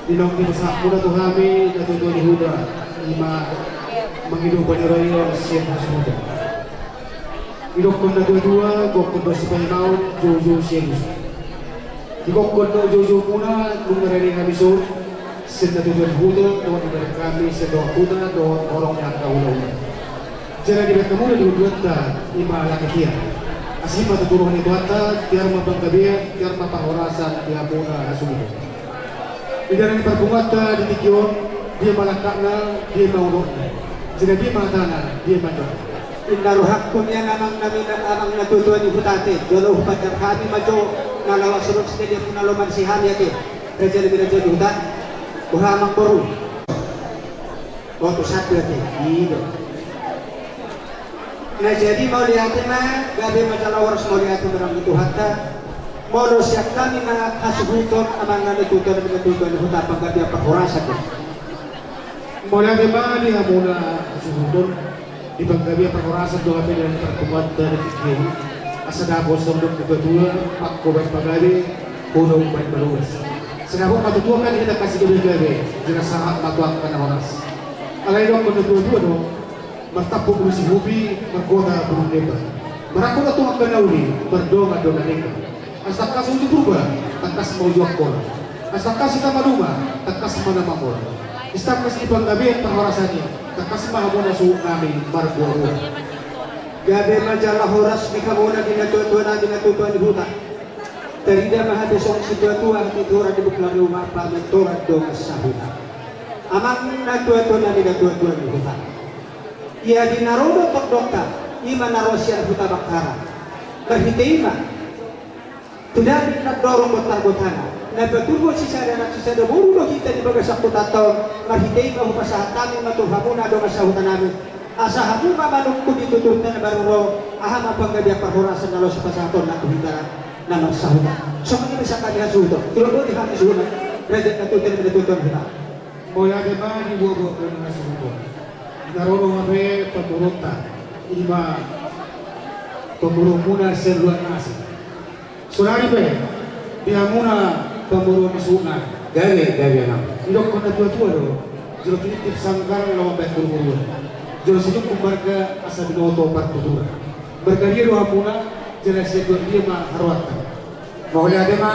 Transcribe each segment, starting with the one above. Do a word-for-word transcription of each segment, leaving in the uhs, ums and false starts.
Di naung dipasahat muna tu hami natuatua ni huta, ima mangido paniraion sian hasuhuton. Didokkon natuatua, gokhon do sipaimaon, joujou sian usu. Digokhon do joujou muna nunga rade hami son sian natuatua ni huta, dohot ibana hami sian dohot huta dohot horong ni angka hulahula. Jala dibahen hamuna di ulaonta ima laki tiar. Asi ma tutu roha ni Tuhanta, tiar ma panggabean, tiar ma parhorasan di hamuna hasuhuton. Di dalan ni parpunguanta di tingki on, dia ma langkatna, dia ma unokna, jala dia ma hatana, dia ma andorna. Inna rohangku nian amang nami, amang natuatua ni huta ate, jolo hupajar hami ma jo na laho songon sitelian muna lomansi hami ate. Raja ni raja ni huta, boha amang boru. Oto satu ate, i do. Na jadi mauliate ma, gabe ma jala horas, mauliate ma di Tuhanta. Molo sian hami na hasuhuton amang na natuatua, na natuatua ni huta, panggabean parhorasan do. Mauliate ma di hamuna hasuhuton, di panggabean parhorasan do hape di dalan ni parpunguanta di tingki on. Asa dapot songon didok natuatua, pangkobar pagabe, hona umbahen manogas. Asa dapot ma tutu angka na hita kasi gabegabe, jala sahat ma tu angka na horas. Alai didok natuatua do, martampuk bulu sihupi, margota bulu demban. Marangkup na tung angka na uli, mardongan do na denggan. Asa tangkas uju Purba, tangkas ma uju Angkola. Asa tangkas hita maduma, tangkas ma na mamora. Asa tangkas di panggabean parhorasan i, tangkas ma hamuna suhut nami marboaboa. Gabe ma jala horas di hamuna di natuatua nami, natuatua ni huta. Tarida ma hape songon situatua, hatiha torang di bukla ni uma, pamintoran dongan sahuta. Amang natuatua nami, natuatua ni huta. Ia di na ro do tondongta, ima na ro sian huta Bakkara. Marhite i ma, tu dapot na dorong botar gotana, na paturbo sisada anak sisada boru do hita di bagasan hutanta on. Marhite i ma hupasahat hami ma tu hamuna dongan sahuta nami. Asa hamu ma manungkun di tuturta na baru ro, aha ma panggabean parhorasan na laho sipasahatonna tu hita na marsahuta. Songon i ma sian hami hasuhuton. Tulak do di hami suhut, raja ni natuatua nami, natuatua ni huta. Mauliate ma di boaboa muna hasuhuton. Di na ro do hape pamoruonta, ima pamoruon muna sian Luat Nasi. Saonari pe di hamuna pamoruon ni suhut nami. Gabe, gabe amang. Didokkon natuatua do, jolo tiniptip sanggar na mambahen boruboruan, jolo sinungkun marga asa binoto partuturan. Marga dia do hamuna, jala sian dia ma haroanta? Mauliate ma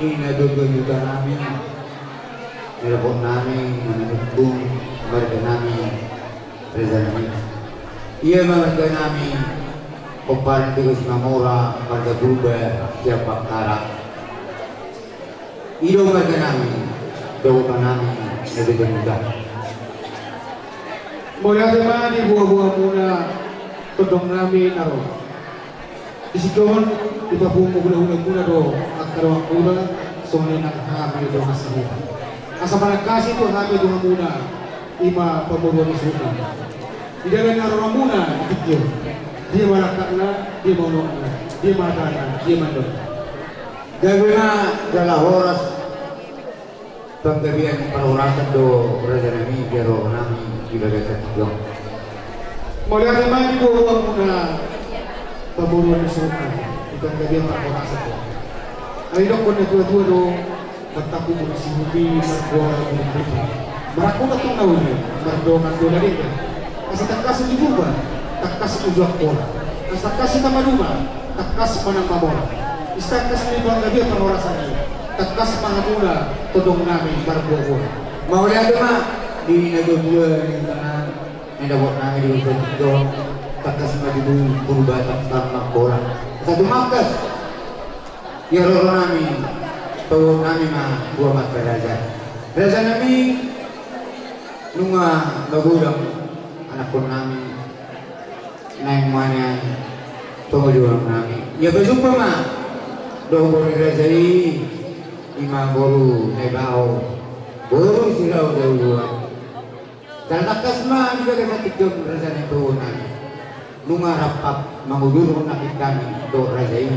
di natuatua ni huta nami, na dapot nami na manungkun marga nami, raja nami. Ia ma marga nami, pomparan ni Tikus Mamora, marga Purba sian Bakkara. I do marga nami, dohot nami na bete muda. Mauliate ma di boaboa muna tondong nami na ro. Disi do dipapungu hulahula muna do angka dongan muna, songon i nang hami dongan sahuta. Asa manangkasi do hami dongan muna, ima pamoruon ni suhut nami. Di dalan ni haroro muna di tingki on, dia ma langkatna, dia ma unokna, dia ma hatana, dia ma andorna. Gabe ma jala horas. Panggabean parhorasan do raja nami di haroro nami di bagasan tingki on. Mauliate ma di boaboa muna pamoruon ni suhut nami, di panggabean parhorasan do. Alai didokkon natuatua do, martampuk bulu sihupi, margota bulu demban. Marangkup na tung na uli, mardongan do na denggan. Asa tangkas uju Purba, tangkas uju Angkola. Asa tangkas hita maduma, tangkas ma na mamora. Asa tangkas di panggabean parhorasan i, tangkas ma hamuna tondong nami marboaboa. Mauliate ma di natuatua ni huta nami, na dapot nami di bagasan tingki on, tangkas ma tutu Purba, tangkas ma Angkola. Asa tumangkas di haroro nami, paboahon nami ma dua mata raja. Raja nami, nunga magodang anakkon nami, naeng ma nian pangojungan nami. Ia pajumpa ma dohot boru ni raja i, ima boru Naibaho, boru Sirawa Dauluan. Jala tangkas ma di bagasan tingki on raja nami, paboahon nami. Nunga rap mangudurhon nangkin hami dohot raja i.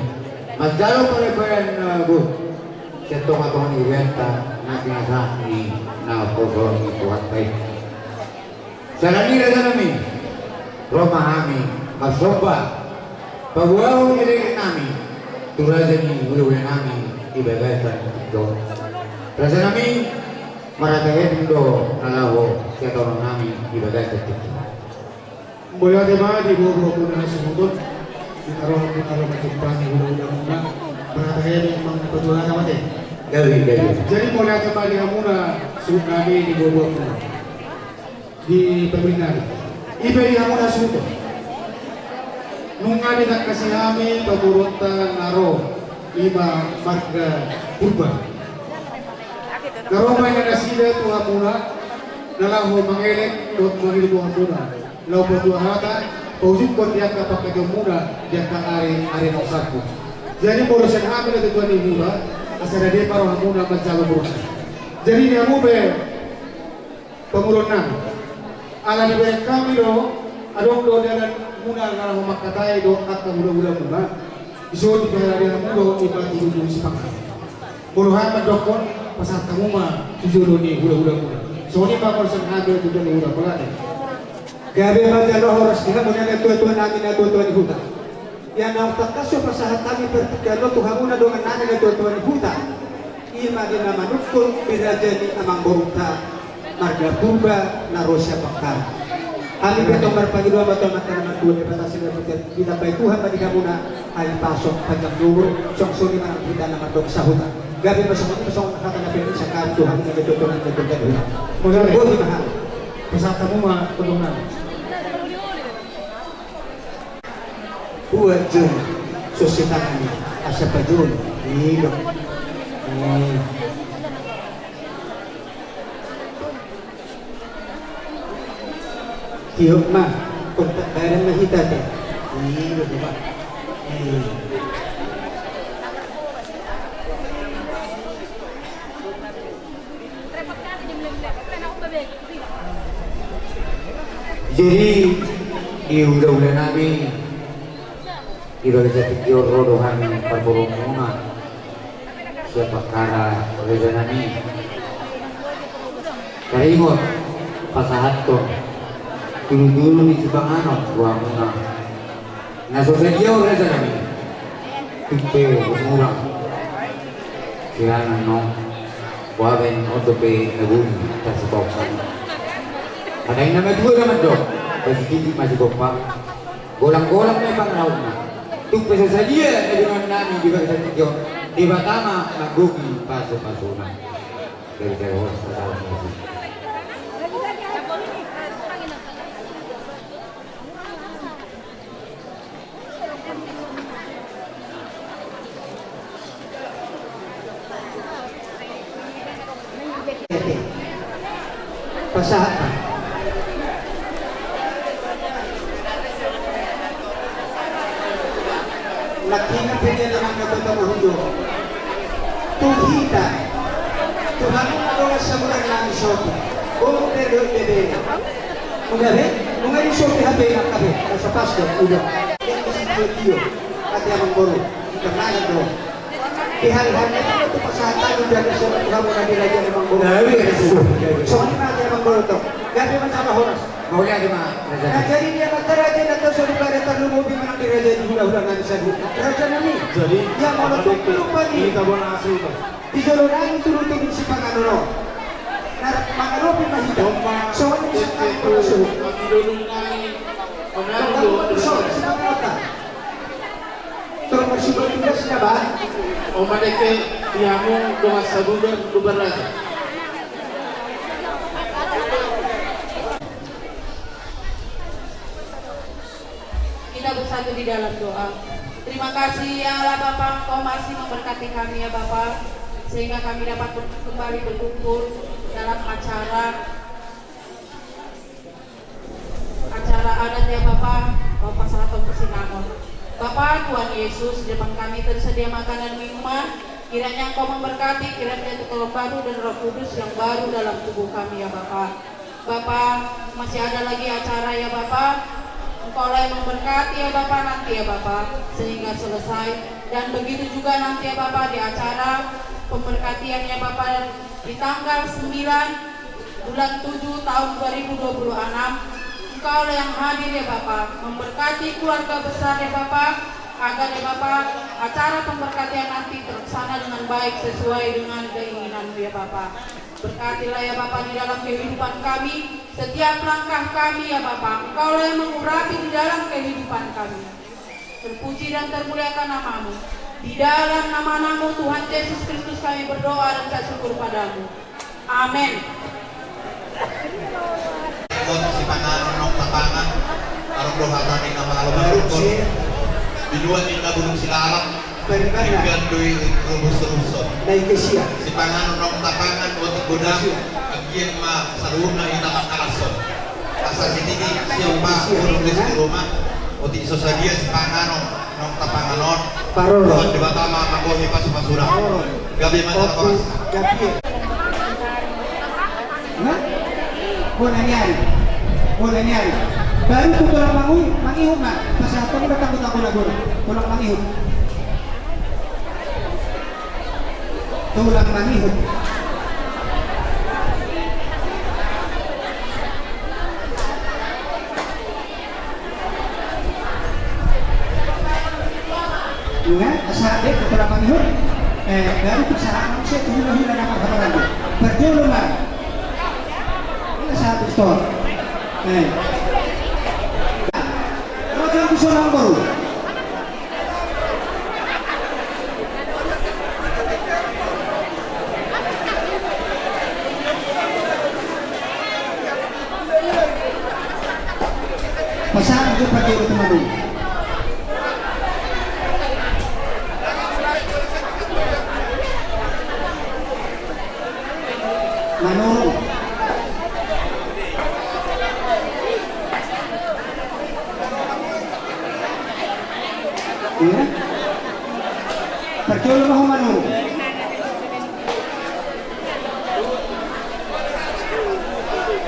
Manjalo paripean na gok sian tongatonga ni hurianta na pinasahat ni naposo ni Tuhanta i. Siala ni i raja nami, ro ma hami marsomba, paboahon ni leleng nami tu raja ni hulahula nami di bagasan tingki on. Raja nami, Marhite hepeng do na laho sian tonang nami di bagasan tingki. Mauliate ma di boaboa muna hasuhuton, di taroha muna ro mancumpangi hulahula muna, marhite hepeng manang patuhana mate. Gabe, gabe. Jadi mauliate ma di hamuna suhut nami di boaboa muna. Di pemerintahan. I pe di hamuna suhut. Nunga ditangkasi hami pamoruonta na ro, ima marga Purba. Na ro ma inna nasida tu hamuna, na laho mangelek dohot mangido tu hamuna, laho patua hata, paujungkon di angka pangkataion muna, di angka ari, ari na salpu. Jadi molo sian hami na tuatua ni huta, asa na deba rohamuna manjalo muruk. Jadi di hamu pe, pamoruon nami. Ala dibahen hami do, adong do dalan muna na laho mangkatai dohot angka hulahula muna. Dison dipahala hamu do, ima tudutudu sipanganon. Molo hami mandokkon, pasahat hamu ma tu jolo ni hulahula muna. Songon i ma molo sian hami tu jolo ni hulahula muna. Gabe ma jala horas di hamu na tuatua nami na tuatua ni huta. Ia na umtangkas do pasahat hami partingkian on tu hamuna dongan nami na tuatua ni huta. Ima di na manungkun di raja ni amangborunta marga Purba na ro sian Bakkara. Hami pe tong marpangidoan ma tu Amanta na martua Debata Sirnabunga, ditambai Tuhan ma di hamuna halipason, panjang ni umur, songon i ma nang hita na mandok sahuta. Gabe ma songon i ma songon hata na pinasahat tu hamuna na tuatua nami na tuatua ni huta. Mauliate. Bohi ma hami. Pasahat hamu ma tu dongan nami. Buat jom, susi tangan, asa pajom, iyo. Eh. Tiop ma, kontak bayaran ma hita te. Iyo, coba. Eh. Jadi, di hulahula nami, di bagasan tingki on ro do hami parboruon muna sian Bakkara raja nami. Taringot pasahathon tudutudu ni sipanganon tu hamuna. Na so sadia on raja nami. Tung pe umurang. Sirana no. Boha baen on dope na boi tarsipaongkan. Hata ni na matua na mandok, pasititik ma sigompa. Golanggolang ma pangarahutna. Tung pe so sadia na binoan nami di bagasan tingki on, Debata ma manggohi pasupasuna. Gabe jala horas. Pasahat. Nangkiningan pe dia na mangkatai pamoruon. Tu hita. Tu hamuna dongan sabulan nami sopi. Boru pe dohot bebena. Uda be, nunga disopi hape na hape, rasa pas do, uda. Yang di sini dia, ate amangboru, di tengah do. Di hari-hari itu tu pasahat tadi dari siapa tu hamuna di raja amangboru. Songon i ma ate amangboru tu. Gabe ma jala horas. Mauliate ma, raja. Nah, jadi dia mata raja na tarsongon i pada tarlumobi manang di raja di hulahula nami sadari. Raja nami. Jadi, ia molo tung pe rupani. Di jolo nami tudutudu sipanganon on. Na mangadopi ma hita. Songon i ma songon i ma songon i. Tong marsuhut tugas na ba. Oman eke di hamu dongan sabulan, dongan raja. Kita bersatu di dalam doa. Terima kasih ya Allah Bapa, Engkau masih memberkati kami ya Bapa, sehingga kami dapat ber-, kembali berkumpul dalam acara, acara adat ya Bapa, Bapa Sahaton Persinamon. Bapa, Tuhan Yesus, di depan kami tersedia makanan minuman, kiranya Engkau memberkati, kiranya itu Roh Baru dan Roh Kudus yang baru dalam tubuh kami ya Bapa. Bapa, masih ada lagi acara ya Bapa. Engkaulah yang memberkati ya Bapa nanti ya Bapa, sehingga selesai. Dan begitu juga nanti ya Bapa di acara pemberkatian ya Bapa di tanggal sembilan bulan tujuh tahun dua ribu dua puluh enam. Engkaulah yang hadir ya Bapa, memberkati keluarga besar ya Bapa, agar ya Bapa acara pemberkatian nanti terlaksana dengan baik sesuai dengan keinginan. Anu ya Bapa, berkatilah ya Bapa di dalam kehidupan kami, setiap langkah kami ya Bapa, Engkaulah yang mengurapi di dalam kehidupan kami. Terpuji dan termuliakan nama-Mu. Di dalam nama Anakmu Tuhan Yesus Kristus kami berdoa dan bersyukur pada-Mu. Amin. Sipanganon naung tapangan, adong do hata ni na malo mandungkon. Di dua ni na bulung silalang, denggan do i rubus-rubuson. Sipanganon naung tapangan, otik godang, anggiat ma saluhutna hita mangkalashon. Asa sititi siompa, bulung di rumah, otik so sadia sipanganon naung tapangan on. Parroha. Tuhan Debata ma manggohi pasu-pasuna. Gabe ma. Bona ni ari. Bona ni ari. Baru tu tulang mangihut, mangihut ma. Pasahat hamu datang tu tulang mangihut. Tulang mangihut. Nunga, asa, eh, tulang mangihut. Eh, baru pasahat hamu sian tu hula-hula na marhahamaranggi. Parjolo ma. Asa, pistol. Eh. Rojan tu sonang baru. Pasahat jo pakai oto madu. Manurung. Iya. Parjolo ma ho manurung.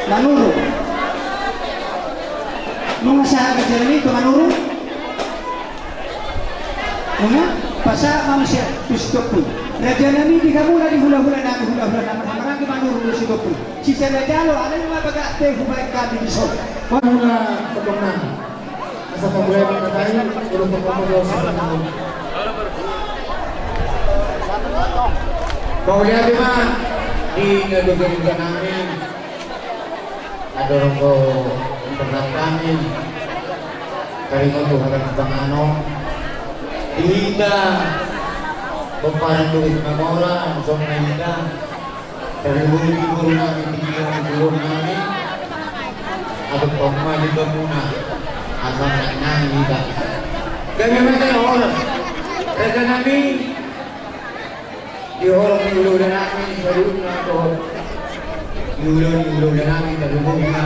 Manurung. Nunga sahat rajanami tu manurung. Nunga, pasahat ma muse tu Sitompul. Rajanami, di hamuna, di hula-hula nami, hula-hula na marhahamaranggi, manurung do Sitompul. Sisada jalo, alai ma bagak pe hubaen hami dison. Hamuna tongtong nami. Asa pamulai mangkatai, ulun pamulai. Mauliate ma di na dua-dua nami. Adong do internak nami. Taringot tu hata sipanganon. Di hita pomparan Luhut Mamora, songon na hita. Tarlumobi boru nami, tingki nami, tulang nami. Adong pamali bamuna. Asa nang nami hita. Gabe ma hita horas. Rajanami. Di horong ni hula-hula nami, saluhutna dohot di hula ni hula-hula nami, tarlumobi ma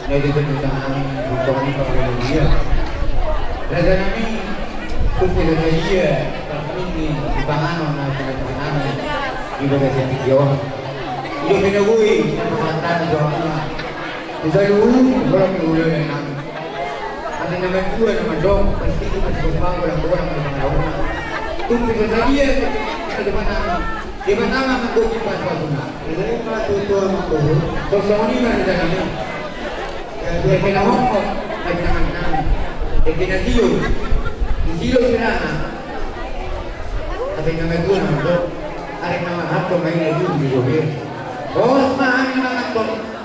na di hita nami, di horong ni hula-hula nami. Rajanami, tung pe sadia, tarlumobi di panganon na di hita nami, di bagasan tingki on. Di hita nami, di hita nami, di hita nami. Di saluhut, horong ni hula-hula nami. Ate na mandua na mandok, pasti di pasti bombang, bolang-bolang, bolang-bolang. Tung pe sadia, di hita nami. Di hita nami, manggohi pasu-pasuna. Terima tutu manggohi. Kosong ni ma di hita nami. Eke na hongkot, di hita nami. Eke na silo, di silo sirana. Ate na mandua na mandok. Arek na marhato main na di silo. Bos ma, arek na marhato.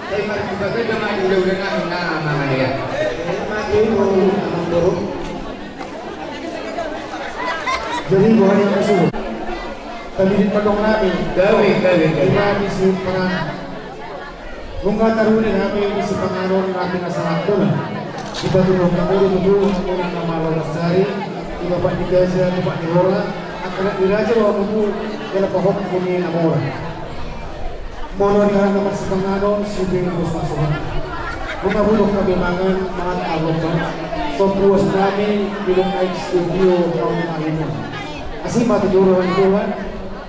Sai marsibaga ma di hula-hula nami na mangalea. Jadi boha ni anak suhu. Kami di tondong nami. Gabe, gabe, gabe. Ima di si panganon. Nunga taruli hami di si panganon nami na sangat muna. Di batu nong kamuru tutu hamuna na malo mansari. Di bapak di gaja, di bapak di hora. Angka anak di raja bawa buku. Dalam pahok kuni na mora. Molo di hami na marsipanganon, sude dos masuk. Muna bulung kami mangan, mangan alok. So puas nami, bilung aik studio, kau na imun. Asi mati dulu, Tuhan.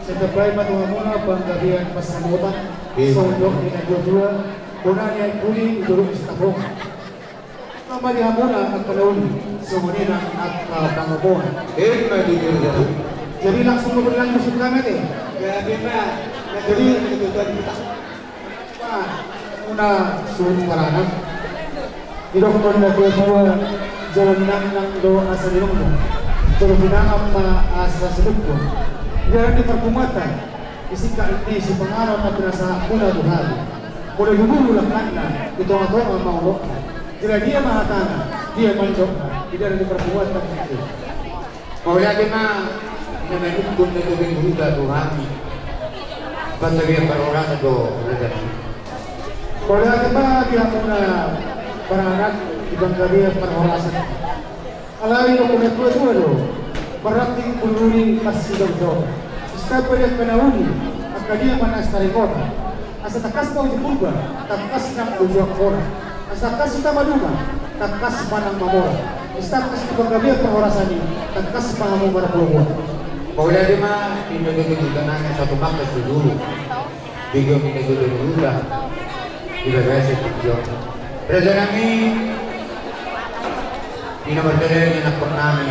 Setapai mati mamuna, bangga dia pas samotan. Iya. So dok di dua-dua, kona ni aik kuli, dulu istapong. Mauliate ma di hamuna angka na uli, songon i nang angka pangomoan. Emma tutu. Jadi langsung ma berlanjut suka nate. Jadi, jadi, ma, muna suhut paranak. Didok ma na dua-dua, jolo ninangnang do asa ninungkun. Jolo pinangan ma asa sinungkun. Biar di perkumatan. Di singkat ni sipanganon na pinasahatmuna tu hami. Molo dulu langkatna, di tonga-tonga ma unokna. Jala dia ma hatana, dia ma nidokna, di dalan ni parpunguanta. Mauliate ma, di na manungkun na togeng huta tu hami. Panggabean parhorasan do, raja nami. Mauliate ma di hamuna paranak di panggabean parhorasan. Alai dohonon ni natuatua do, marranting bulbul i marsigautgaut. Sitamba di angka na uli, angka dia ma na sitaringota. Asa tangkas ma uju Purba, tangkas nang uju Angkola. Asa tangkas hita maduma, tangkas ma nang mamora. Asa tangkas di panggabean parhorasan i, tangkas ma hamu marboaboa. Mauliate ma, di na togeng huta nang satu mangkas tu dulu. Di gomina gomina huta. Di bagasan tingki on. Raja nami. Di na mardalan ni anakkon nami.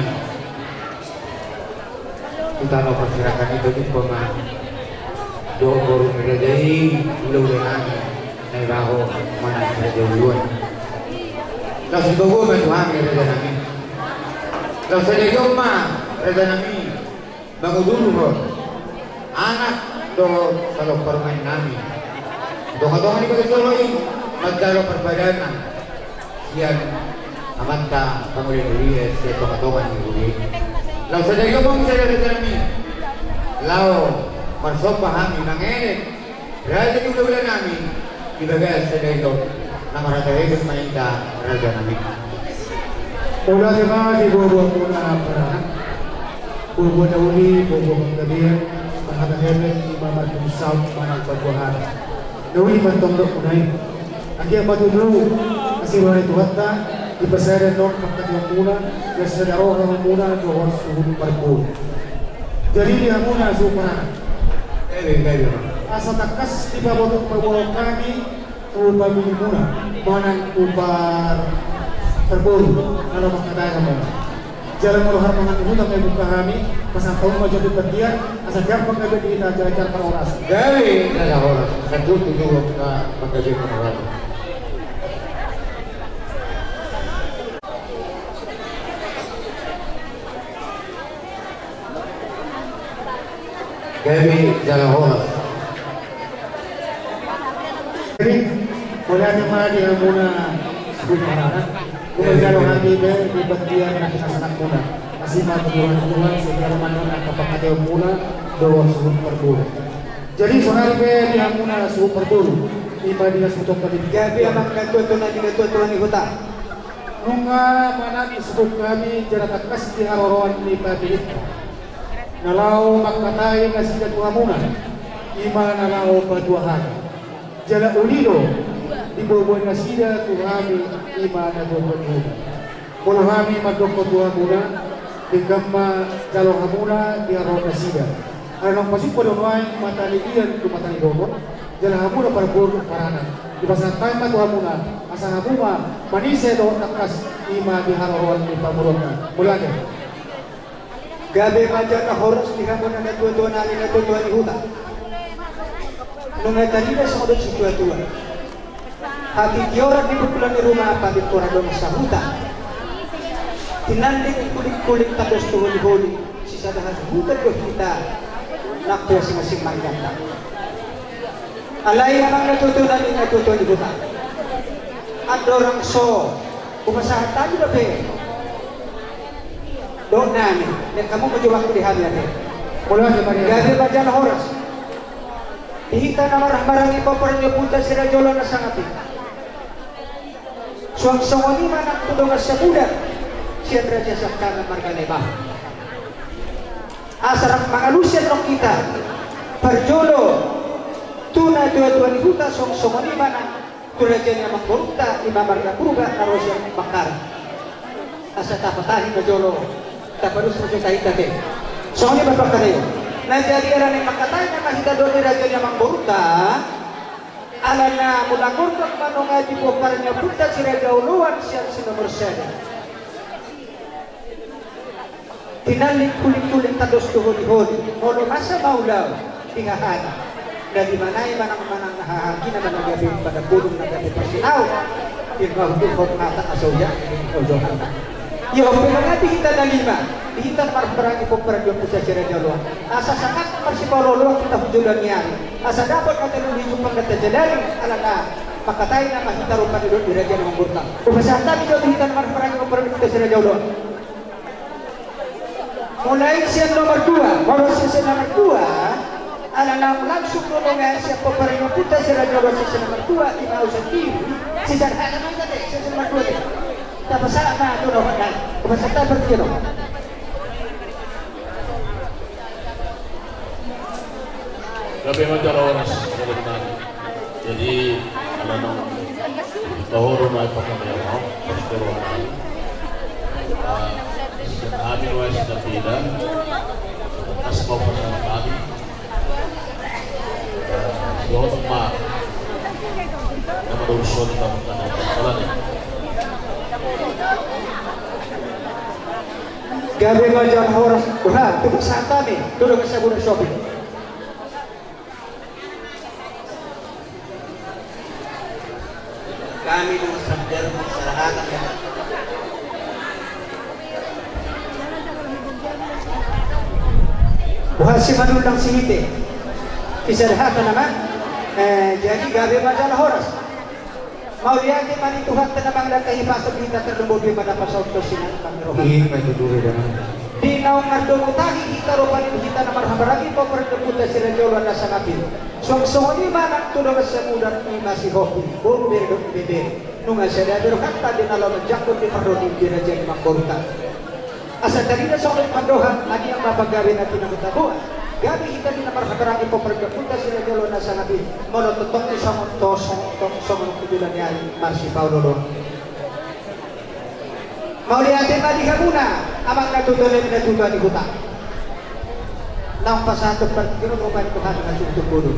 Huta na parserahan i bagi poma. Dohot boru ni raja i, ulaula nami. Nai baho, manang raja uluan. Laos dibaboa ma tu hami raja nami. Laos sadari on ma, raja nami. Mangudurhon anak dohot salomparumaen nami. Tongatonga ni bagas jolo i manjalo parpadanan sian amanta pangoli huria sian tongatonga ni huria i. Laos sadari on ma sada raja nami. Laho marsomba hami mangelek raja ni ulaula nami, di bagasan sadari on, na marhata heben ma hita raja nami. Mauliate ma di boaboamuna paranak, boaboa na uli, boaboa panggabean, marhata heben, ima marhata saut, manang patua hata. Na uli ma tondok muna i. Anggiat ma tutu, asi roha ni Tuhanta, dipasada non pangkataion muna, na sada roha muna, dohot suhut parboru. Jadi di hamuna suhut paranak. Asa tangkas dipabotok paboa hami tu pamili muna manang tu par parboru na laho mangkatai hamu. Jala molo harmangan ni huta ma i buka hami, pasahat hamu ma jolo di partia, asa gabe panggabean di hita jala jala parhorasan. Gabe jala horas, satutu jolo panggabean parhorasan. Gabe jala horas. Jadi, mauliate ma di hamuna suhut paranak. Molo jalo hami be di partia na pinasanakmuna. Asi ma tu Tuhan, Tuhan, sehingga manang angka pangkataion muna dohot suhut parboru. Jadi saonari pe di hamuna suhut parboru, ima di na suhut on tadi. Gabe amang natuatua nami, natuatua ni huta. Nunga manang disebut hami jala tangkas di haroroan ni pamilita na laho mangkatai nasida tu hamuna, ima na laho patua hata. Jala uli do diboaboa nasida tu hami, ima na boaboa ni huta. Molo hami mandokkon tu hamuna, denggan ma jalo hamuna di haroroan nasida. Ala naung pasumpa do nuaeng mata ni ian tu mata ni dongan, jala hamuna parboru paranak. Dipasahat hami ma tu hamuna, asa hamu ma manise dohot tangkas, ima di haroroan ni pamoruonna. Mauliate. Gabe ma jala horas di hamuna natuatua nami, natuatua ni huta. Nunga tarida songon dok situatua. Hatitioran di bukulan ni ruma, pabingkoran dongan sahuta. Tinanding kulingkuling tandos tu holiholi, sisada hasuhuton do hita nang pe asing-asing marganta. Alai amang natuatua nami, natuatua ni huta. Andorang so hupasahat hami dope. Dohot nami, nang hamu ma jolo waktu di hami ate. Mauliate ma. Gabe ma jala horas. Di hita na marhaha maranggi pomparan ni ompunta si Raja Oloan na sangap i. Suang songon i ma nang tu dongan sabuda sian Raja Sangkangan marga Lembah. Asa rap mangalusi annon hita parjolo tu natuatua ni huta, suang songon i ma nang tu raja ni amangborunta, ima marga Purba na ro sian Mangkarai. Asa tapatahi ma jolo, taparus ma jolo tahi ate. Songon i ma pangkataion. Na jadi ala ni mangkatai ma hita dohot ni raja ni amangborunta. Alana mula gondang ma nunga di pomparan ni ompunta si Raja Oloan sian si nomor sada. Tinanding kulingkuling tandos tu holiholi, molo masa ma ulaon di hahana. Na di mana i manang, manang na haha anggi na, manang gabe pada pudung na gabe parsinaon. Ima huhut hata asa ujak, ujak hata. Ia pe nunga di hita na lima, di hita na marhaha maranggi pomparan ni ompunta si Raja Oloan. Asa sangap Marsipaolo-oloan hita tu joloan ni ari. Asa dapot hata na jumpang na tajalani, alana mangkatai nama hita rupani dohot di raja na mamboruta. Hupasahat hami jo tu hita na marhahamaranggi, mamboru tu si raja oloan. Mulai sian nomor dua, horas sian nomor dua, alana langsung do nunga sian pomparan ni ompunta si raja oloan sian nomor dua, ima au sandiri, sian hata ma hita te, sian nomor dua te. Tapasahat ma tu nomor dua, hupasahat hami jo. Gabe ma jala horas, gabe ma. Jadi, ala naung tahoru ma i pakai dia, no? Pas ke ruangan. Ah, sian hami ruas na bilang, pas mau pasang kami. Ah, dohot ma. Nama dulu suami kamu tanah, tanah. Gabe ma jala horas, boha, tu pasahat hami, tu dongan sabungan sopir. Hami dongan sabungan sopir, pasahat hami. Boha si manullang si hite. Pasahat hami nama. Eh, jadi gabe ma jala horas. Mauliate ma di Tuhanta na mangalangka hipas di hita, tarlumobi ma na pasaut tu si na mangihut hami. Ima tutu, raja nami. Di naung mardomu tahi hita rupani, hita na marhahamaranggi, pomparan ni ompunta si raja oloan na sangap i. Suang songon i ma nang tu dongan samudan, ima si Hopi, boru bere dohot ibebere. Nunga sada be rohanta di na laho manjangkon di parrohaon di raja ni mamboruta. Asa tarida songon pandohan, adi angka panggabean na pinaboa. Gabe hita di na marhahamaranggi, pomparan ni ompunta si raja oloan na sangap i. Molo tongtong i songon to, songon to, songon tu joloan ni ari, marsipaolo-oloan. Mauliate ma di hamuna, amang na tutu, inang na tutu ni huta. Naung pasahaton partingkian on rupani tu hami na tutu bodo.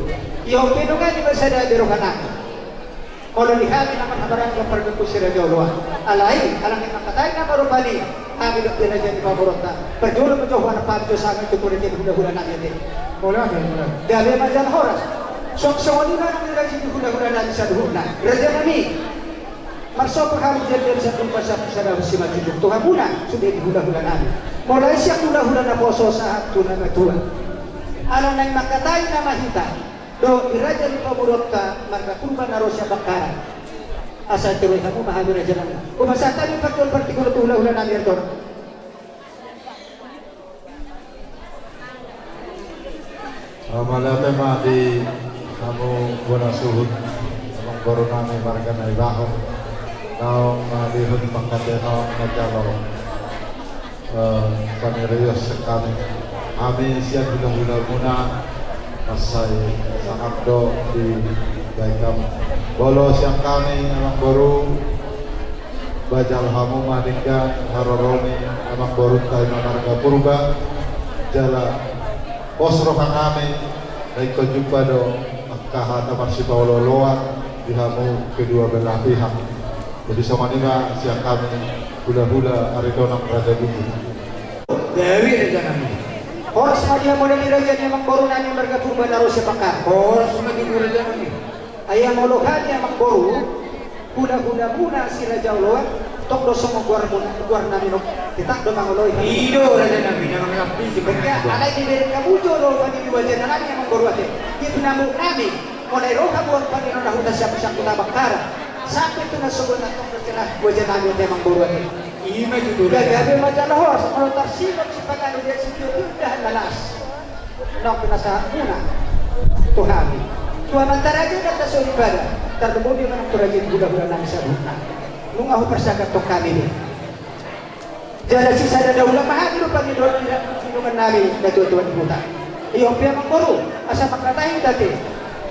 Ia on pe nunga di masa da di roha nami. Molo di hami na marhahamaranggi, pomparan ni ompu si raja oloan. Alai, alai mangkatai nama rupani, hami dohot di raja ni pamoruonta. Parjolo ma jo huarap hami jo sangap tu raja ni hulahula nami ate. Molo ate, molo. Gabe ma jala horas. Suang songon i ma nang di raja ni hulahula nami saluhutna. Raja nami. Marsopa hami jala jala satu pasap sada simanjujung tu hamuna, sude di hulahula nami. Mulai sian hulahula na poso sahat tu na matua. Ala naeng mangkatai nama hita. Dohot di raja ni pamoruonta marga Purba na ro sian Bangkaran. Asa tiroi hamu ma hami raja nami. Hupasahat hami parjolo partingkian on tu hulahula nami Artor. Mauliate ma di hamu bona suhut, amang boru nami marga Naibaho. Naung, eh, dihut pangkataion na jalo. Eh, panirios sian hami. Hami sian hulahulamuna, mansai sangap do dibahen hamu. Molo sian hami, amang boru, bajal hamu ma denggan haroro ni amang borunta i na marga Purba. Jala pos roha nami, na ingkon jumpa do angka hata marsipaolooloan di hamu kedua belah pihak. Jadi songon i ma sian hami hulahula Aritonang Raja Buku. Gabe raja nami. Horas ma di hamuna di raja ni amang boru nami marga Purba na ro sian Bangkaran. Horas ma di raja nami. Ai molo hami amang boru, hulahulamuna si raja oloan, tong do songon goarmuna, goar nami on, tetap do mangoloi. I do raja nami, na mangampisi. Alai dibereng hamu jolo pangido wajah nami amang boru ate. Di pinaboa nami. Mulai ro hamu amang pangido na huta siap siap na Bangkaran. Sampe tu na sogot na tong terserah wajah nami ate amang boru ate. Ima tutu. Gabe ma jala horas, molo tarsingot sipanganu dia sitio tu indahan na las. Naung pinasahatmuna tu hami. Tu amanta raja na tasoripada. Tarlumobi ma nang tu raja ni hulahula nami saluhutna. Nunga huparsangap tong hami be. Jala sisada daula ma hami do pangidoan di dongan nami na tuatua ni huta. Ia on pe amang boru, asa mangkatai hita ate.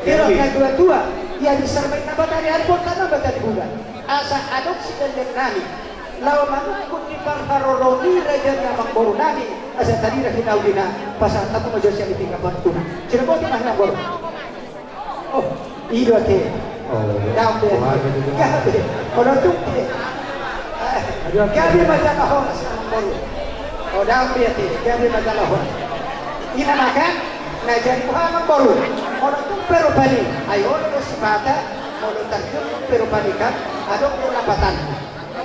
Ia on na tuatua, ia di sarmain na bata ni ari, bonta na bata ni bulan. Asa adong sigandeng nami laho manungkun di parharoro ni raja ni amang boru nami, asa tarida hinaulina, pasahat hamu ma jo sian i tingki pantuna. Sinaboto ma amang boru. Oh, i do ate. Oh, daong be. Gabe. Molo tung pe. Gabe ma jala horas amang boru. Oh, daong be ate. Gabe ma jala horas. Ina ma kan, na jadi boha amang boru. Molo tung pe rupani. Ai olo do sipata. Molo tarjolo tung pe rupani kan. Adong do lapatanna.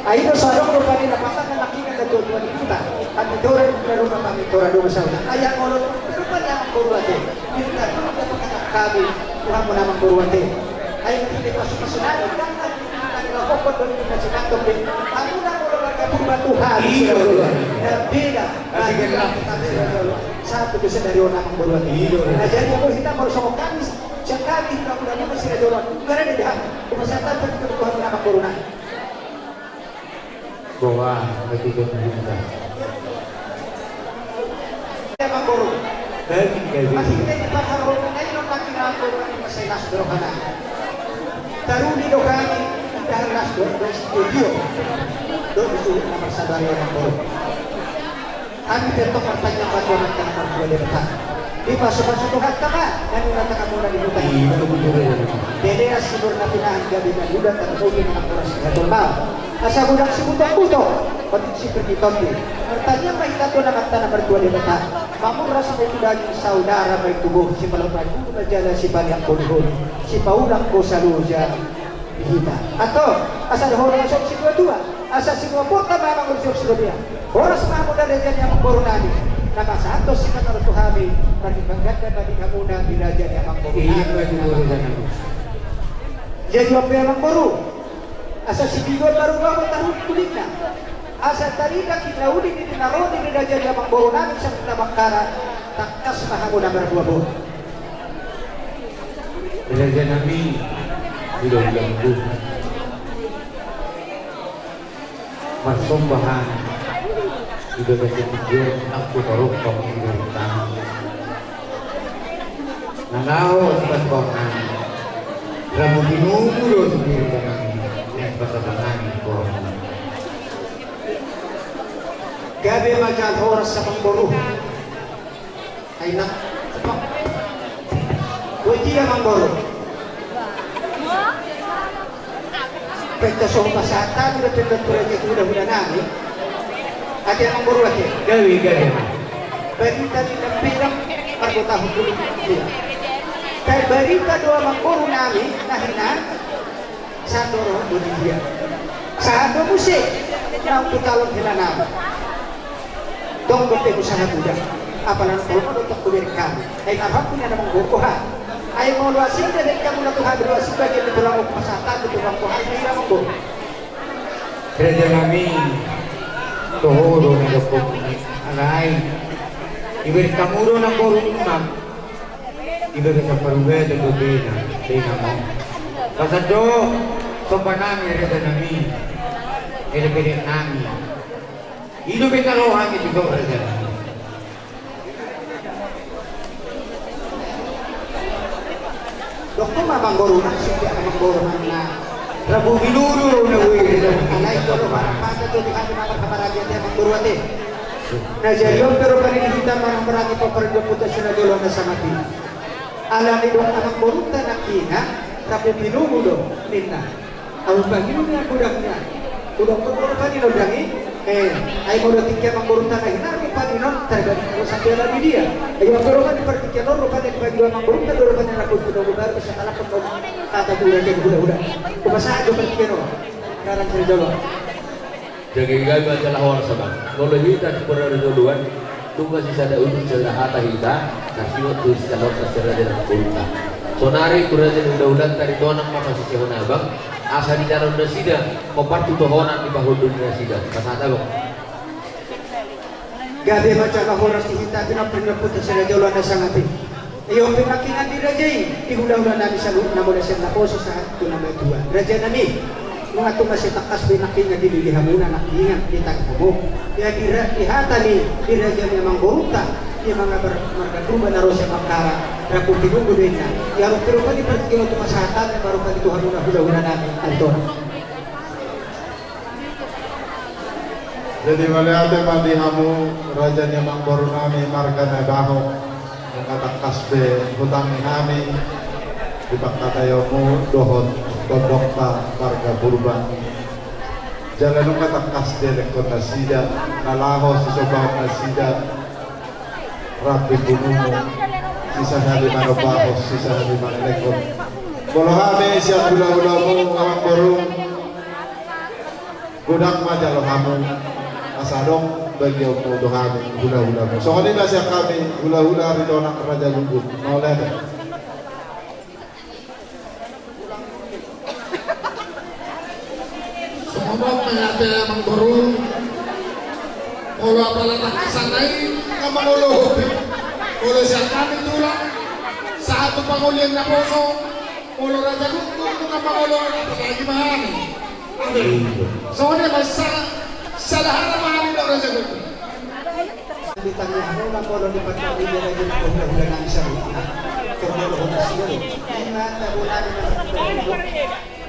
Ai do so adong rupani lapatanna nangkiningan na tuatua ni huta. Pangidoan na rupani pangidoan do masalah. Ai molo tung pe rupani. Amangboru ate, minta tolong dapat kata kami, Tuhan mu amangboru ate. Ai kita pasu-pasu nami, jangan kita lakukan dulu kita sinatong be. Aku nak kalau warga Purba Tuhan. Iya, Tuhan. Dan beda. Kasih kenal. Satu bisa dari orang amangboru ate. Iya, Tuhan. Nah, jadi aku kita baru sama kami, siang kami, kita udah mau masih ada orang. Enggak ada di hati. Cuma saya tahu Tuhan amangboru nah. Boha, bagi pemerintah. Amangboru. Bagi, bagi. Masih kita di pasar Roma, ini lo kaki lampu, kaki masih las dohana. Taruli dohani, kita las dohana, studio. Dohana itu nama sadari amangboru. Hami pe tong martangiang ma tu Amanta na martua Debata. Dipasu-pasu Tuhanta ma na nilata hamuna di huta i. Bere as sibur na pinahan gabe na duda tarlumobi na horas na jolma. Asa godang sibutok-butok, otik sipir ni tondi. Martangiang ma hita tu Amanta na martua Debata. Mamurras ma i tu daging, saudara ma i tu boru, sipalomohon ma jala sipaniang holi-holi, sipaulang hosa loja. Hita. Antong, asa dohonon ma songon situa-tua, asa sinuaporta ma amangboru siop sirobian. Horas ma hamu di raja ni amangboru nami. Na pasahathon sipangalo tu hami, marhite pangganda ma di hamuna di raja ni amangboru nami. Iya, betul, betul, betul. Jadi on pe amangboru, asa sipigon marulaon taruhut tulingna. Asa tarida hinauli ni na ro di raja ni amangboru nami Sabta Bakkara, tangkas ma hamu na marbua boru. Raja nami, hula-hula manggung. Marsomba hami di bagasan tingki on, nang tu parompa manggung tami. Na laho sipantuang nami, rambu tinubu do sendiri nami, nang pasaban nami. Gabe ma jala horas amangboru. Ai na, apa? Boha i amangboru. Penta so pasahat hami do penta tu raja ni hula-hula nami. Ate amangboru ate. Gabe, gabe. Barita ni na pidang, margotahon dulu. Tarbarita do amangboru nami na hinan. Sahat do roham do di dia. Sahat do muse naung tu calon hela nami. Tong dope husahat uda. Apala na tolong do tong hubereng hami. Ai arhapku ni amangboru ha. Ai molo asing da dengka mula tu hami do asing bagian di tulang pasahat hami tu tulang tu hami na amangboru. Raja nami, toho do na dohot ni alai. Ibereng hamu do na boru ni ma. Ibereng saparuga do bena, bena mo. Pasahat do somba nami raja nami. Ede beda nami. I do beta roha ni tu raja nami. Dokter ma amangboru na, sudah amangboru na. Rabu biludu na wiri. Alai kalau pada tu di hati nama kabar aja dia amangboru ate. Na jadi on pe rupani di hita marhaha-haha di paparjamputan si na jolo na sangap i. Alani dok amangboru ta na kina, rabu biludu do ninna. Au pagi nunga godangna. Godang pe rupani nondang i. Eh, ai molo tingki amangboru ta na hinan rupani non, tarbadik molo sampe ala di dia. Ai amangboru ma di partingkian on rupani di pagi amangboru ta do rupani na kutu do baru bisa kalapon do. Kata tu raja hula-hula. Kupasahat do partingkian on. Sekarang saya jawab. Jaga gabe ma jala horas amang. Molo hita sipora di joloan, nunga sisada ujung sisada hata hita, na siwat tu sisada hata sisada di dalam kulta. Sonari tu raja ni hula-hulanta Aritonang ma pasisehon abang, asa di dalan nasida, hombar tu tohonan di pahundul nasida. Pasahat abang. Gabe ma jala horas di hita, pina pina putus sisada joloan na sangap i. Ia on pe nangkiningan di raja i, di hula-hula nami saluhutna molo sian naposo sahat tu na matua. Raja nami, nunga tung asa tangkas be nangkiningan dilili hamuna nangkiningan di tangan hamu. Ia di ra-, di hata ni, di raja ni amangborunta, di manga bar-, marga Purba na ro sian Bakkara, rabu biludu do ninna. Ia rupani partingkian on tu pasahatanna, baru pagi tu hamuna hula-hula nami, Aritonang. Jadi mauliate ma di hamu raja ni amangboru nami marga Nabaho. Nunga tangkas be hutangi hami di pangkataion mu dohot tondongta marga Purba. Jala nunga tangkas dielekhon nasida na laho sisombahon nasida. Rap di pungumu, sisahali manobahon, sisahali mangelekon. Molo hami sian hula-hulamu amangboru, godang ma jalo hamu. Asa adong Bagianmu do hami hulahulamu. Songon i ma sian hami hulahula Aritonang Raja Gukguk. Mauliate. Songon on ma i ate amangboru. Molo apala tangkasan na i nga mangolopi. Molo sian hami tulang sahat tu pangolian naposo. Molo Raja Gukguk nunga mangoloi, apalagi ma hami. Songon i ma sa-, sada hata ma hami dohot Raja Gukguk. Di tangiang muna molo di patang i Raja Gukguk hulahula nami saluhutna. Torjolo hona siro. Ima tabo nami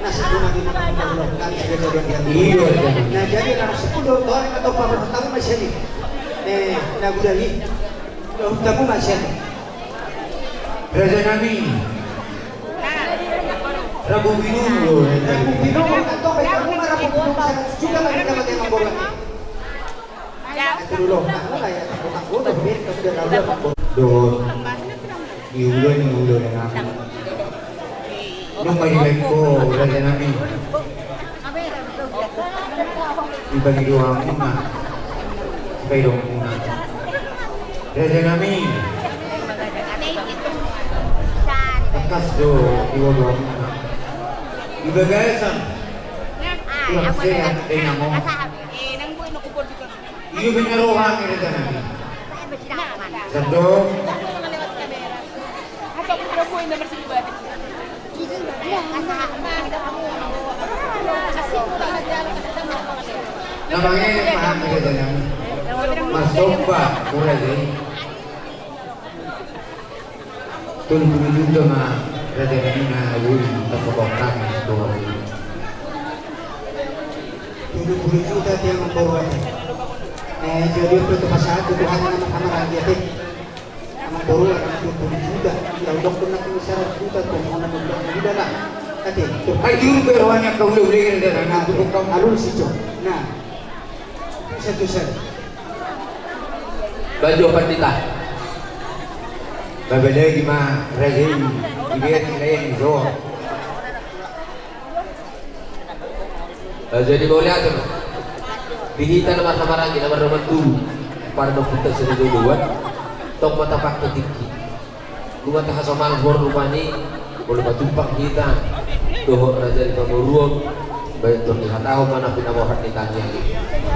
na sipuna di na hulahula nami saluhutna. Iyo. Na jadi na sipuna do tore atau pamer tamu ma sian i. Eh, na gudang i. Hulahula tamu ma sian i. Raja nami. Rabu Binungu do, Raja. Rabu Binungu, antong baen hamu ma Rabu Binungu sada juga ma di dapat emang bola. Dohot di ula ni ula nami. Nunga dibaen ho, Raja nami. Dibagi do hamuna, dibagi do hamuna. Raja nami. Tangkas do dibaen do hamuna. Di bagasan. Tulang sehat, dainang on. Iyo, binaen roha ni raja nami. Sandok. Na mangelek ma hami raja nami. Marsomba tu raja i. Tolu pulu juta ma raja nami na boi tarsomba hami tu raja i. Tolu pulu juta tiang amangboru ate. Eh, jadi apa tu pasahat tu Tuhan nama sama lagi ate. Amangboru, tolu pulu juta. Tahu dokter nak ini seratus juta tu mana dokter muda lah. Ate. Ai juru be rohana kau udah udah dan aku bukan alun situ. Nah. Satu satu. Baju pandita. Babalagi ma raja i. Ibe ti lain jo. Eh, jadi mauliate ma. Di hita na marhahamaranggi na mardoman tubu. Pardongan punta sini duluan. Tong ma tapakta tingki. Nunga tahasomal hor rupani. Molo patumpang hita. Dohot raja ni pamoruon. Baik tor dihatahon ma na pinaborhat ni tangiang i.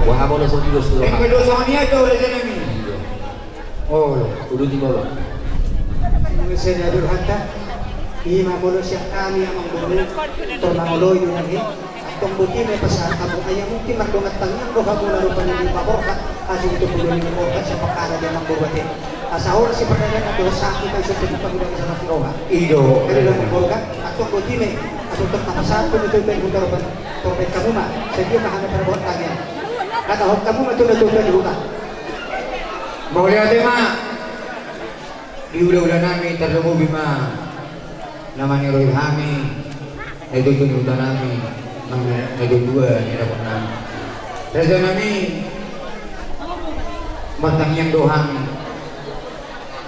Wah, molo songon i dos tu roha. Yang kedua songon i aja raja nami. Olo. Uduti molo. Songon i sada do hata. Ima molo sian hami amangboru. Tor mangoloi do nami. Antong boti ma i pasahat hamu. Ai mungkin mardongan tangiang do hamu na rupani dipaborhat. Asa itu pulu ni borhat siapa kada di amangboru ate. Asa horas sipardalanan dohot sakit ai sopo di pagudangan sama si roha. Ido. Kada do amangboru kan. Antong boti ma i. Asa untuk tapasahat tu itu itu huta rupani. Tor baen hamu ma. Sadia ma hami parbuat tangiang. Hatahon hamu ma tu na tu di huta. Mauliate ma. Di ula-ula nami tarlumobi ma na maniroi hami na itoto ni huta nami, na tua-tua ni dapot nami. Raja nami, martangiang do hami,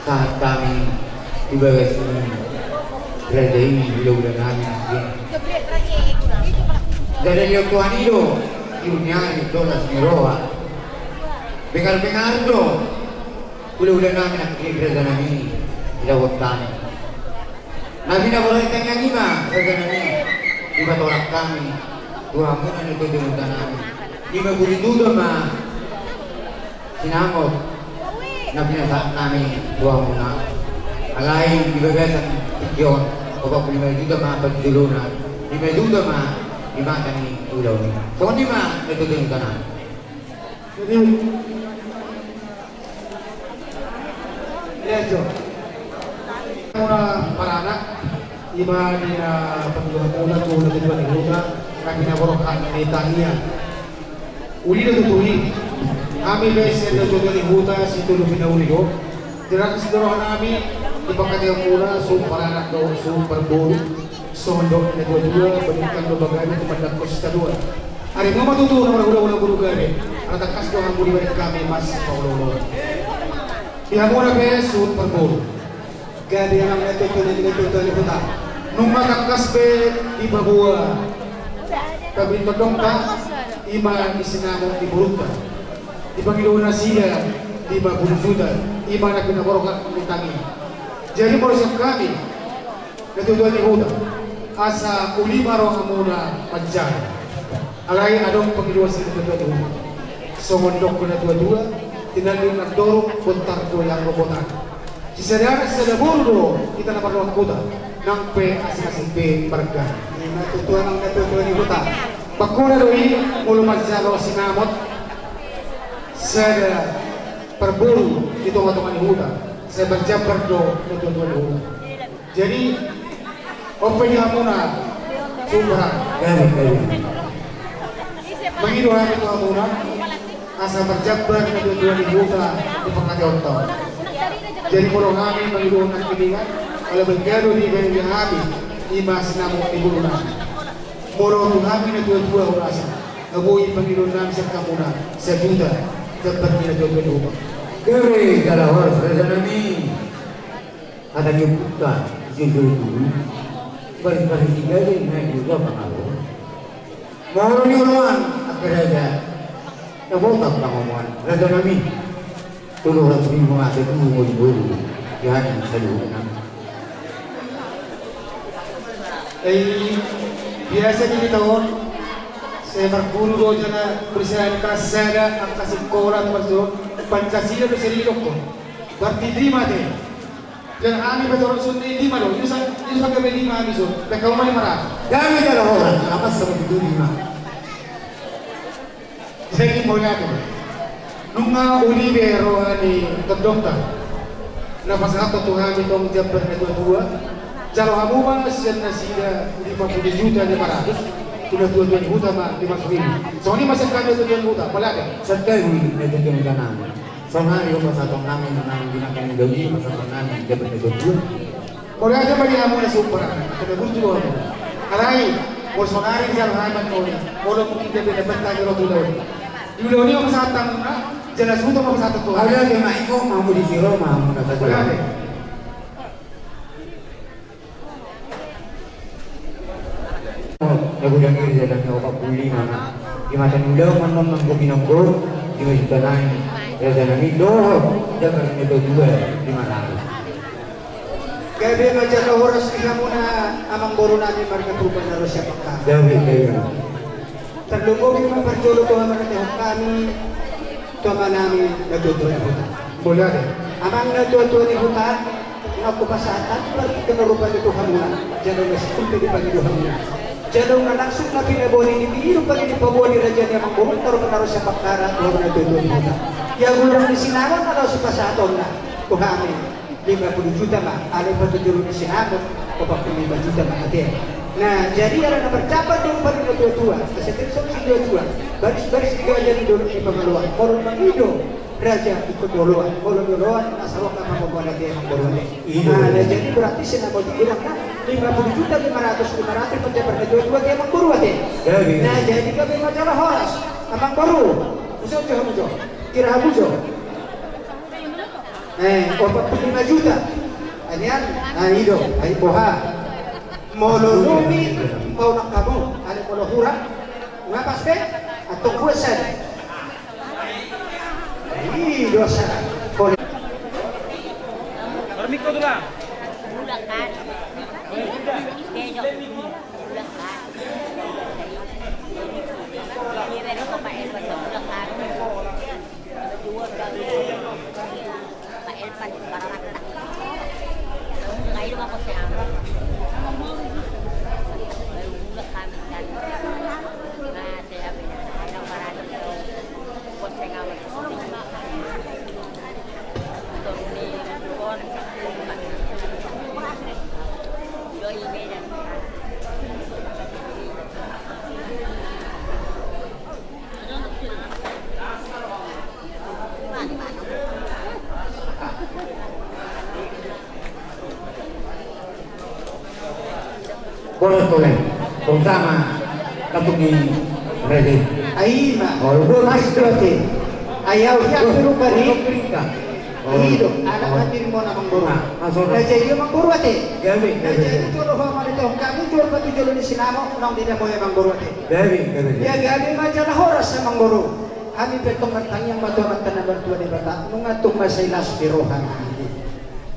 sahat hami di bagas ni raja i, di ula-ula nami nangkin. Jadi lihat Tuhan i do, di dunia i dolas ni roha. Bengar-bengar do. Ula-ula nami nangkin raja nami, di dapot nami. Na pinaborhat tangiang i ma raja nami, dipatoras hami tu hamuna na itoto ni huta nami. Ima buri tuda ma sinamot na pinasahat nami tu hamuna. Alai di bagasan tingki on, opat pulu lima juta ma pajujurna, lima juta ma di mata ni ulaon i. Songon i ma na itoto ni huta nami. Jadi, iya jo. Muna paranak, ima di na pangguhatan muna tu na tujuan ni huta, na pinaborhat ni tangiang. Uli do tutu i, hami be sian na tujuan ni huta, situtu pinauli do. Jelas di roha nami, di pangkataion muna, suhut paranak do, suhut parboru. Songon dok na tua-tua, balintang do bagana tu mandangkos tadoan. Ari muna ma tutu na marhula-hula boru gabe, ala tangkas do hamu dibaen hami masipaolo-oloan. Di hamuna pe suhut parboru. Gabe amang na tua-tua na tua-tua ni huta. Nunga tangkas be dipaboa. Tapi tondongta, ima di sinamot ni borunta. Dipangido nasida lima puluh juta, i ma na pinaborhat ni hutang i. Jadi molo sian hami, natuatua ni huta, asa uli ma rohamuna manjalo. Alai adong pangidoan sian natuatua ni huta. Songon dok ni natuatua, tinandung na torop bontar do i anggo kota. Sisada anak sisada boru do hita na marroha huta, nang pe asing-asing pe marga. Ima tutu amang natuatua ni huta. Pangkona do i, molo manjalo sinamot sada parboru di tongatonga ni huta, sai marjambar do natuatua ni huta. Jadi, on pe di hamuna, sumpah. Gabe, gabe. Mangido hami tu hamuna, asa marjambar natuatua ni huta di pangkataion ta on. Jadi molo hami mangido nangkiningan, ala baen gado di baen hami, ima sinamot ni boru nami. Molo tu hami natuatua hurasa, na boi pangidoan nami sian hamuna, sajuta, jambar ni natuatua ni huta. Gabe jala horas raja nami. Hata ni ompunta, jujur dulu. Baris-baris di gabe, naik juga pangalo. Molo ni oloan, angka raja. Tabotak pangomoan, raja nami. Tolu ratus ribu mate tu ngolu-ngolu. Jadi saluhutna. Eh, biasa di taon, sai marguru do jala bersihan kas sada, angka sikola, termasuk Pancasila do sai didok. Berarti lima deh. Dan hami pe torop son ni lima do, ido sa, ido sa gabe lima hami son, pe kau ma lima ratus. Gabe jala horas, apa sama itu lima. Jadi mauliate. Nunga uli be roha ni tondongta. Na pasahat tu hami tong jambar natuatua. Jalo hamu ma sian nasida lima puluh juta lima ratus. Tu natuatua ni huta ma lima ratus ribu. Songon i ma sian hami natuatua ni huta, mauliate. Sian hami natuatua ni huta nami. Saonari do pasahaton nami, nang di nangkin daun i pasahaton nami, dapat na dua puluh. Molo ada ma di hamu na sumbar, kena burju do hamu. Alai, molo saonari jala hamu mangoli, molo mungkin dia beda bentang di roti daun. Di ulaon i ma pasahaton na, jala suto ma pasahaton tu. Ada dia ma iko, mau di siro, mau na saja. Molo ada. Na godang i raja nami, opat pulu lima ma. Di mata ni ulaon ma annon nanggo pinonggo, di mata juta nai raja nami dohot jambar ni natuatua lima ratus. Gabe ma jala horas di hamuna amangboru nami marga Purba na ro sian Bangka. Gabe, gabe. Tarlumobi ma parjolo tu hamu na tehok hami, tu ama nami natuatua ni huta. Molo ada. Amang natuatua ni huta, nunga hupasahat hami partingkian na rupa i tu hamuna, jala nunga sipul pe dipangido hamuna. Jala nunga langsung na pinaboa ni di biru pali dipaboa ni raja ni amangboru na ro sian Bakkara, tu hamu natuatua ni huta. Ia gulung ni sinamot na laos hupasahatonna tu hami. Lima puluh juta ma, alai patujuhon ni sinamot, opat pulu lima juta ma ate. Nah, jadi ala na marjambar do rupani natuatua, asa tadi songon si natuatua, baris-baris di gaja di dolok ni pangaloan, molo mangido raja ingkon di oloan, molo di oloan, asa ro ma pangomoan ate amangboru ate. Nah, jadi berarti sinamot i bilang na, lima puluh juta lima ratus, lima ratus marjambar natuatua ate amangboru ate. Nah, jadi gabe ma jala horas, amangboru, usul jo, usul jo, kira usul jo. Eh, opat pulu lima juta. Anian, ah, i do, ai boha. Molo lobi, paunang hamu, ale molo hurang, nga pas pe, antong buat saja. I do sa. Kole. Permiko tu lah. Boleh, boleh. Tong sama. Katuk ni Redi. Ai ma. Oh, lu pas berarti. Ai au siap. Oh, berubah ni. Untuk perintah. Oh. I do, anak hatirimon amangboru. Nah, maksudnya. Na jadi amangboru ate. Gabe, gabe. Na jadi jolo ho amang ate, hami jolo batu jolo ni sinamot, nang di na moe amangboru ate. Gabe, gabe. Ia gabe ma jala horas amangboru. Hami pe tong martangiang ma tu Amanta na martua Debata, nunga tung mansai las be roha nami.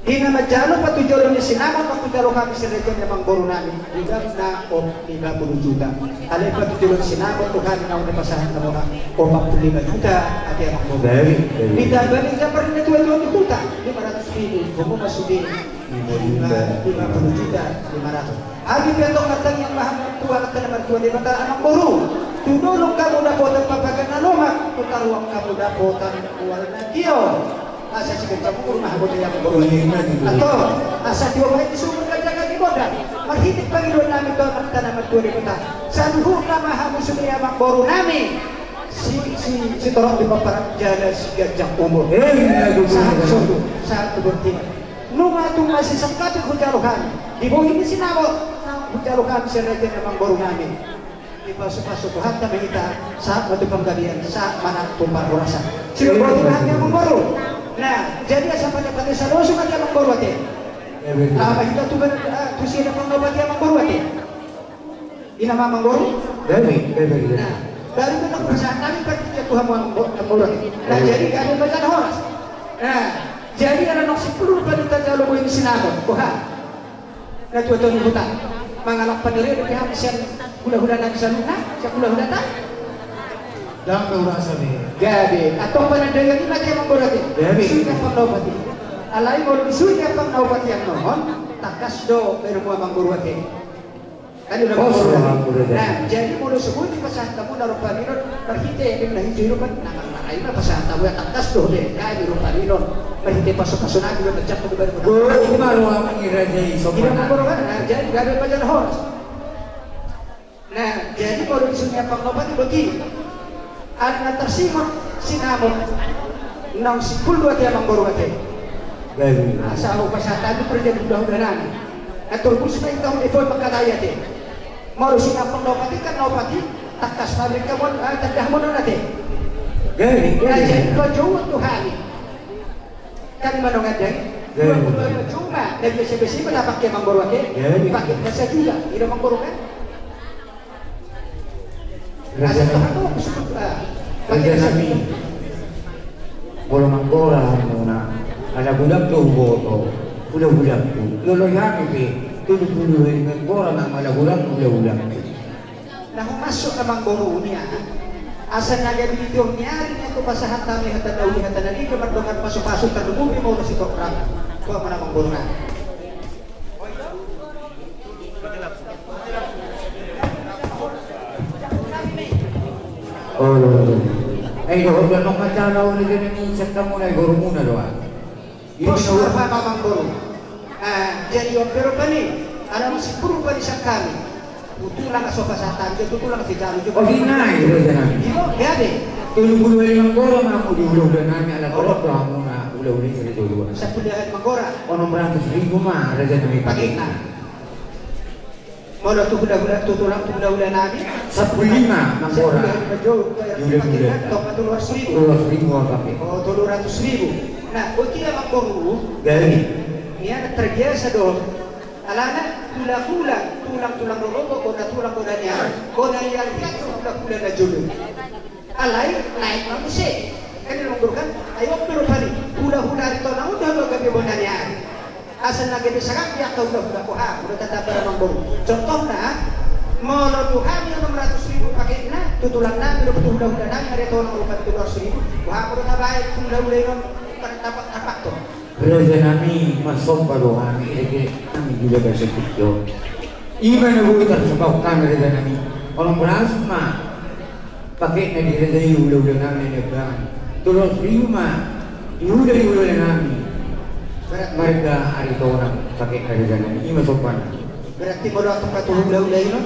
Di na manjalo patujolo ni sinamot, patujolo hami siraja ni amangboru nami, godang na opat pulu juta. Alai patujolo ni sinamot tu hami naung dipasahat hamuna opat pulu lima juta, ate amangboru. Baik, baik. Ditambah ni jambar ni tua-tua ni huta, lima ratus ribu, pungu ma sude. Lima, lima pulu juta lima ratus. Hami pe tong martangiang ma hamu tu Amanta na martua Debata, amangboru. Tu dolok hamu dapotan papaga na lomak, tu taruak hamu dapotan mual na tio. Asa siganjang umur ma hamu, ate amangboru. Ato, asa tio ma i di sumur, ganjang ni gondang. Marhite pangidoan nami tu Amanta na martua Debata, saluhutna ma hamu sude amangboru nami. Si, si, sitorop di paparan jala siganjang umur. Sahat sotu, sahat tu bortian. Nunga tung mansai sangkap hujalo hami di bohi ni sinamot, nunga hujalo hami siraja ni amangboru nami. Dipasu-pasu Tuhanta ma hita, sahat ma tu panggabean, sahat ma tu parhorasan. Sidung boti ma hami amangboru. Nah, jadi asa pande-pande salosu ma hami amangboru ate. Aha ma hita tu, ah, tu sian na pangdapotan amangboru ate. Inna ma amangboru? Gabe, gabe, gabe. Nah, baru kan nunga pasahat hami partingkian tu hamu amangboru. Nah, jadi gabe ma jala horas. Nah, jadi ala naung simpul rupa ni tajalo bohi ni sinamot, boha? Na tua-tua ni huta. Mangalap panirion dope hami sian hula-hula nami saluhutna, sian hula-hulanta. Ndang urasa be. Gabe, antong panandaion i ma ate amangboru ate. Gabe. Suhi ni ampang na opat i. Alai molo disuhi ni ampang na opat i annon, tangkas do baen hamu amangboru ate. Kan udah. Pos, baru. Nah, jadi molo so boi dipasahat hamu na rupa ni on, marhite na hujur i do kan, na marmarai ma pasahat hamu, ia tangkas do be, gabe rupa ni on. Marhite pasu-pasu nami do, macam tu baru. Boti ma roha ni raja i, sopan. Inna ma amangboru kan, nah, jadi gabe ma jala horas. Nah, jadi molo disuhi ni ampang na opat i boti. Ala na tarsingot sinamot, naung simpul do ate amangboru ate. Baik. Asa hupasahat hami tu raja ni hula-hula nami. Na turbus ma hita, epoi mangkatai ate. Molo disuhi ni ampang na opat i kan, na opat i tangkas ma be hamu, ah, tanda hamu on ate. Baik, baik. Nah, jadi pajouon tu hami. Kan manongan dai. Baik. Dua pulu lima juta, na biasa-biasa i ma tapake amangboru ate. Baik. Pake na sajuta, i do amangboru kan. Raja. Ada tahan tu, kusukut, ah, raja nami. Molo manggora hamuna, ala godang do huboto hula-hulangku. Loloi hami pe, tolu pulu lima manggora nang ala godang hula-hulangku. Nah, masuk amangboru nian. Asa na gabe di tiur ni ari nian tu pasahat hami hata na uli, hata na denggan, mardongan pasu-pasu, tarlumobi molo sitorop. Tu amang amangboru nami. Olo. Ai dohot do annon ma jala on, jadi ni sangkamuna, ai gorumuna do, ah. Pos ma amangboru. Ah, jadi on pe rupani, ala naung simpul rupa ni sangkami. Tu tulang so pasahat hami, tu tulang sijalo jo. Oh, inna i, raja nami. Iyo, gabe. Tolu pulu lima manggora ma hamu di hula-hula nami, ala torop do hamuna hula-hula i saraja dua. Sampulu lima manggora. Onom ratus ribu ma, raja nami, pakekna. Molo tu hula-hula, tu tulang, tu hula-hula nami. Sampulu lima manggora. Sampulu lima jo, di hula-hula. Tong ma tolu ratus ribu. Tolu ratus ribu ma pakeku. Oh, tolu ratus ribu. Nah, boti amangboru. Gabe. Ia na terbiasa do. Alana hula-hula, tulang-tulang rorobot, bona tulang, bona ni ari. Bona ni ari, hula-hula na jolo. Alai naek ma muse. Kan i do amangboru kan, ai on pe rupani, hula-hula Aritonang on do hamu gabe bona ni ari. Asa na gabe sagat di angka hula-hula, boha, molo tatambar amangboru. Contohna, molo tu hami onom ratus ribu pakekna, tu tulang nami dohot tu hula-hula nami, Aritonang rupani tolu ratus ribu, boha molo tabaen tu hula-hula i on, kan dapat apa tu? Raja nami, marsomba do hami, ege nami juga bahasa Jogja. I ma na boi tarsomba hami, raja nami. Onom ratus ma pakekna di raja i hula-hula nami na niambangan. Tolu ratus ribu ma di hula, di hula-hula nami. Marga Aritonang pakekna, raja nami. I ma sombana. Berarti molo antong tu hula-hula i on,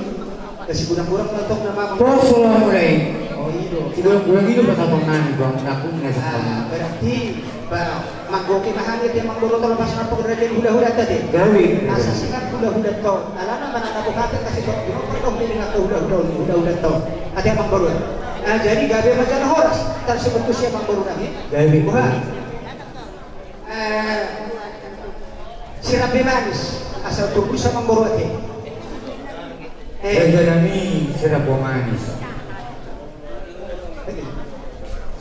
na sigudang-gudang ma antong nama. Pos do amang mulai. Oh, i do. Sigudang-gudang i do pasahaton nami, bang, nakun na. Ah, berarti, bang, manggohi ma hami ate amangboru, tolong pas nampok raja ni hula-hulanta ate. Gabe. Asa singkat hula-hulanta on. Alana manang na boha pe, kasi tok, tok, tok, di hula-hula on, hula-hulanta on. Ate amangboru. Ah, jadi gabe ma jala horas. Tarsibutusi amangboru nami. Gabe. Boha. Eh, sirap be manis, asa turbus amangboru ate. Eh. Raja nami, sirap be manis.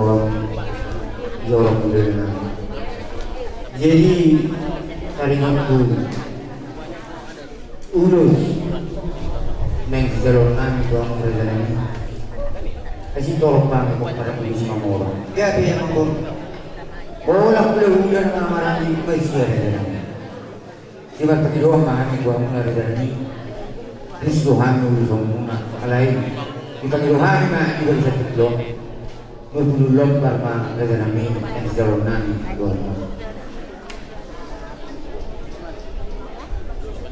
Tuhan, jorok mudena. Jadi, taringanku, ulos Naeng sijaloon nami tu hamu raja nami. Asi tolong bang, kok pada polisi mamora. Gabe ia mamora. Bola hula-hula na marani maisia raja nami. Dipangido ma hami tu hamu raja nami. Risu hami ulusonmuna. Alai dipangido hami ma di barisan tijolo. Dua pulu lombar ma raja nami, naeng sijaloon nami tu hamu.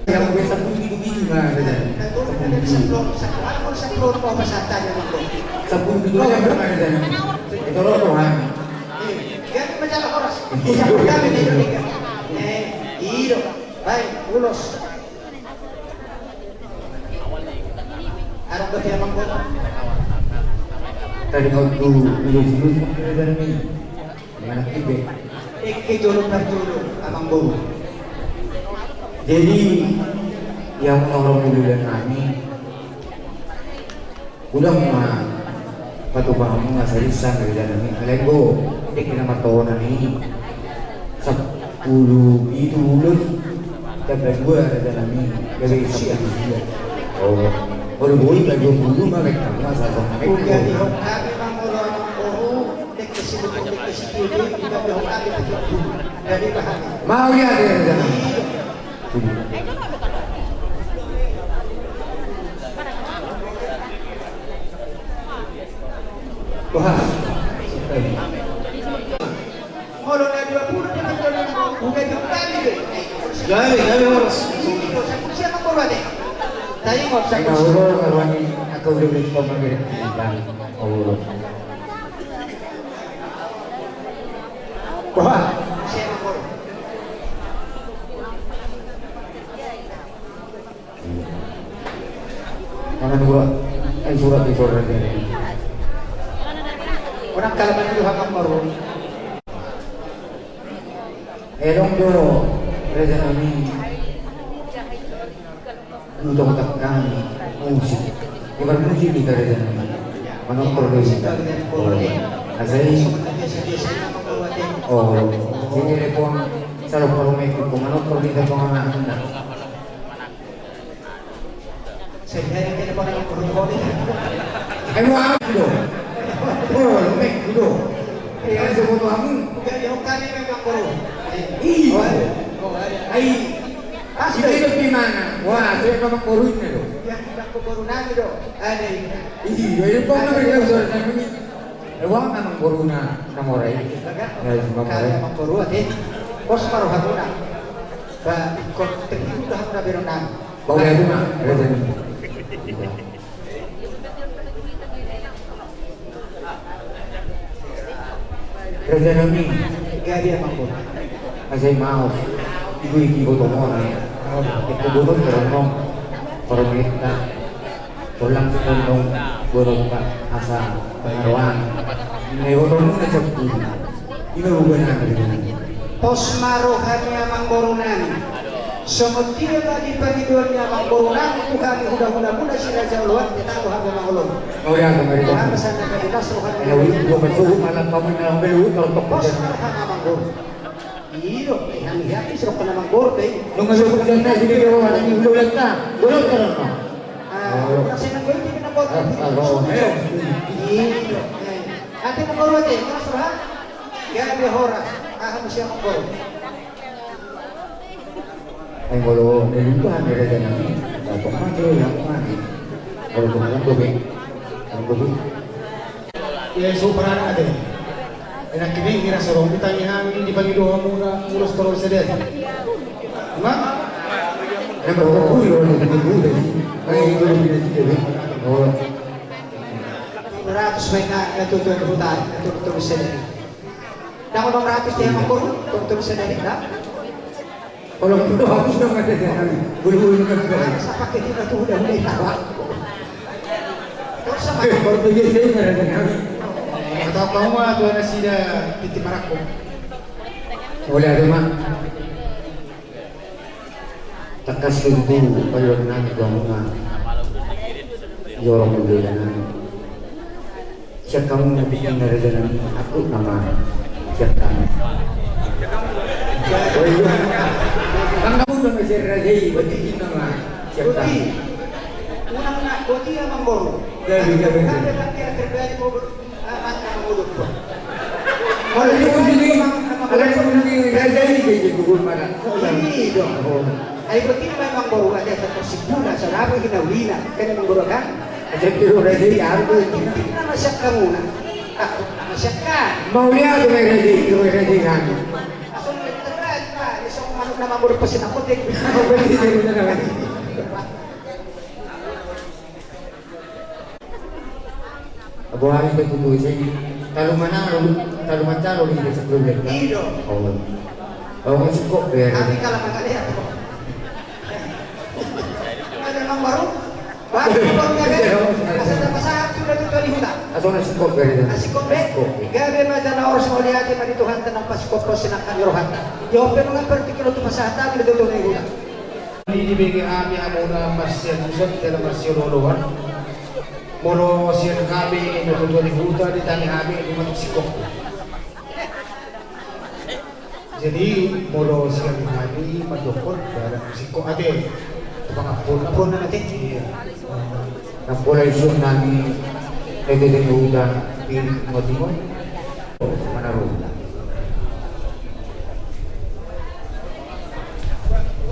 Yang gue sampulu pitu biji ma raja nami. Sampulu pitu biji ma raja nami. Itu lo Tuhan. Baik, ulos. Adong dope amangboru. Tadi kau tu ilusi-lusi dari mi. Mana kibe? Eke jolo parjolo amangboru. Jadi yang mau orang mulia nami. Godang ma patupaonmuna sarisan raja nami, alai anggo tingki na martohonan i sampulu pitu ulos tambah dua raja nami, gabe sampulu sia. O, molo boi ma dua pulu ma, baen hamu ma sasam. Jadi hami mangolo amangboru, tingki si buku, tingki si kiri, tingki hami pitu pulu. Jadi bahan. Mau ya raja nami. Wah. Molo na dua pulu dia mangkon, bukan juga tadi deh. Gabe, gabe, Mas. Ini tuh, saya kunci apa, Bang? Tadi mau saya kunci. Ina ulo, karuani, aku udah beli pemakai bang, ulo. Wah. Saya mangkon. Mangan gua, ai surat di surat ini. Orang kalau mandi dua hak baru. Elong do, raja nami. Utang tak kami, musik. Ibar musik di raja nami. Manongkrong do. Asai. Oh, sini telepon. Salo kalau main itu manongkrong di telepon anak. Saya kira kira pada ngomong. Ayo, ayo, do. Oh, lo mek, do. Ayo, saya foto kamu. Bukan, ya, bukan, ini memang baru. Iya. Oh, oh, ada. Ai. Asli. Ini lebih mana? Wah, saya memang baru ini, do. Ya, kita ke baru nanti, do. Ada ini. Iya, ini kok nggak bisa, do. Eh, wang amangboruna na mora i. Gabe amangboru ate. Pos ma rohamuna. Ba, ingkon terhibur do hamuna berenang. Bau ya tu ma, raja nami. Raja nami. Gabe amangboru. Asai maos. Ibu iki boto mora. Itu boto terong. Orang kita. Tolong tolong borong asa pengaruhan. Ini borong na cepu. Ini bukan. Pos ma roha ni amangboru nami. Songon dia ma di pangidoan ni amangboru nami tu hami hulahula muna si Raja Oloan, tetap hami mangoloi. Oh ya, kemarin. Tuhan sana kami las roha ni. Ayo, itu gua masuk malam kamu yang belum kalau tok. Pos ma roha ni amangboru. Iyo, eh, hami hami sirok kena manggor deh. Nunga lu hujan nasi di bawah ada di bulu lenta. Bulu lenta. Ah, oh, senang gue di kena bot. Ah, ah, oh, ayo. Iyo, eh. Ate manggor ate, mas roha. Ya, dia horas. Ah, hami siap manggor. Ai molo nelupa ni raja nami. Apa mati lo yang mati. Kalau bukan kopi. Kalau kopi. Ia so parada ate. Enak kini ngira sorong di tangi hami di pangido hamuna ulos torol sedari. Ma? Yang berkumpul di orang itu dulu deh. Kayak itu lebih dari tiga deh. Oh. Ratus main na tutu tutu tutu sedari. Dah ngomong ratus dia ngomong tutu sedari dah. Kalau belum habis dong ada dia kali. Bulu-bulu kan. Mana siapa ke kita tuh udah mulai tawa. Terus sama. Eh, baru tujuh saya nggak ada kali. Atau kau mah tuh anak sida titi marakko. Boleh ada mah. Tangkas tutu payuan nami gua mah. Jorong dulu ya nami. Siap kamu mau bikin gara-gara aku nama siap kamu. Oh iya. Kan kamu udah ngejar raja, berarti nama siap kamu. Unang na Boti amangboru. Gabe, gabe, gabe. Gabe, gabe, gabe, gabe, gabe. Molo di boti amangboru, alai di raja i gabe gugul mana. I do. Ai boti amangboru, ada satu sipuna, sarabu hinaulina. Kan amangboru kan? Jadi raja i, aku. Nama siap kamu na? Aku nama siap kan? Mau lihat tu raja i, tu raja i kan. Langsung terbaik, Pak. Besok manuk nama boru pasti nak kotek. Boti amangboru. Abo ari pe tutu ise i. Talu manang, talu mancalo di desa Klubek. I do. Oh. Oh, ngasih kok ber. Kami kalah mangaliat. Ada amangboru. Baru amangboru gabe. Asa dapat sahat sudah tu tuan di huta. Asa ngasih kok ber. Ngasih kok ber. Gabe ma jala horas, mauliate ma di Tuhanta nang pasikop-sikop ni rohanta. Ia pe nunga partingkian tu pasahat hami tu tuan di huta. Di, dibege hami hamuna marsialusan jala marsiolooloan. Molo sian hami na tuatua ni huta, ditani hami nunga tung singkop. Jadi molo sian hami mandokkon barang singkop ate. Pangampun. Ampun na ate. Iya. Nambola isun nami ete di huta di Timor Timur. Mana ro?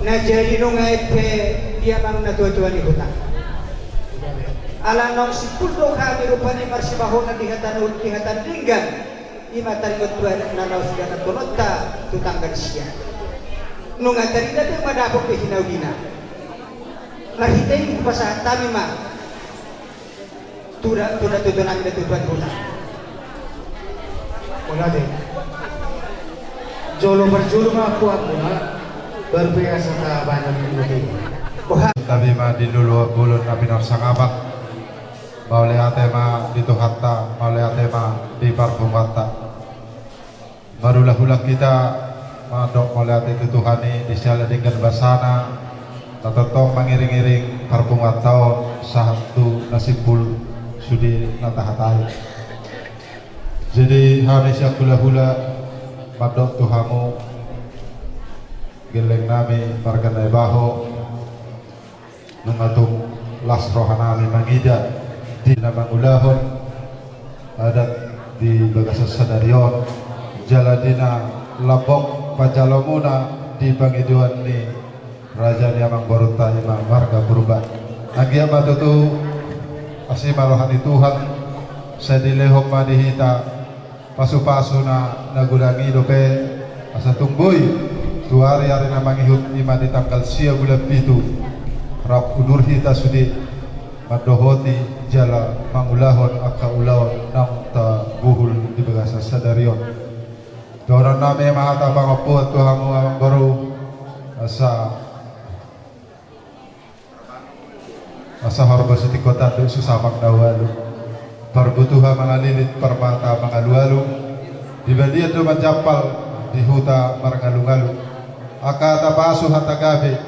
Na jadi nunga ete di amang na tuatua ni huta. Ala naung simpul do hami rupani marsibahonan di hata na ul di hata denggan. I ma taringot tu adat na laos diadathononta tu tanggal sia. Nunga tarida pe ma dapot pe hinaulina. Marhite i hupasahat hami ma. Tuda, tuda, tuda nami da tuda, tuda. Mauliate. Jolo parjolo ma huampuna, baru pe asa tabahen mauliate. Boha. Tabi ma di luluan bolon na pinarsangapan. Mauliate ma di Tuhanta, mauliate ma di parpunguanta. Marhulahula hita mandok mauliate tu Tuhan i di siala denggan basana na tongtong mangiringiring parpunguanta on sahat tu na simpul sude na tahatai. Jadi hami sian hulahula mandok tu hamu gelleng nami marga Naibaho. Nunga tung las roha nami mangida di na mangulahon adat di bagasan sadari on, jala di na lambok panjalomuna di pangidoan ni raja ni amangborunta i ma marga Purba. Anggiat ma tutu asi ma roha ni Tuhan, sai dilehon ma di hita pasupasu na, na godang i dope, asa tung boi tu ari, ari na mangihut i ma di tanggal sia bulan pitu, rap udur hita sude mandohoti jala mangulahon angka ulaon naung tabuhul di bagasan sadari on. Dohonon nami ma hata pangampuan tu hamu amangboru, asa Asa horbo sitingko tanduk, susa manang na ualu, parbutuha mangalilit, parmata mangalualu, di balian do manjampal, di huta marngalungalu. Angka hata pasu hata gabe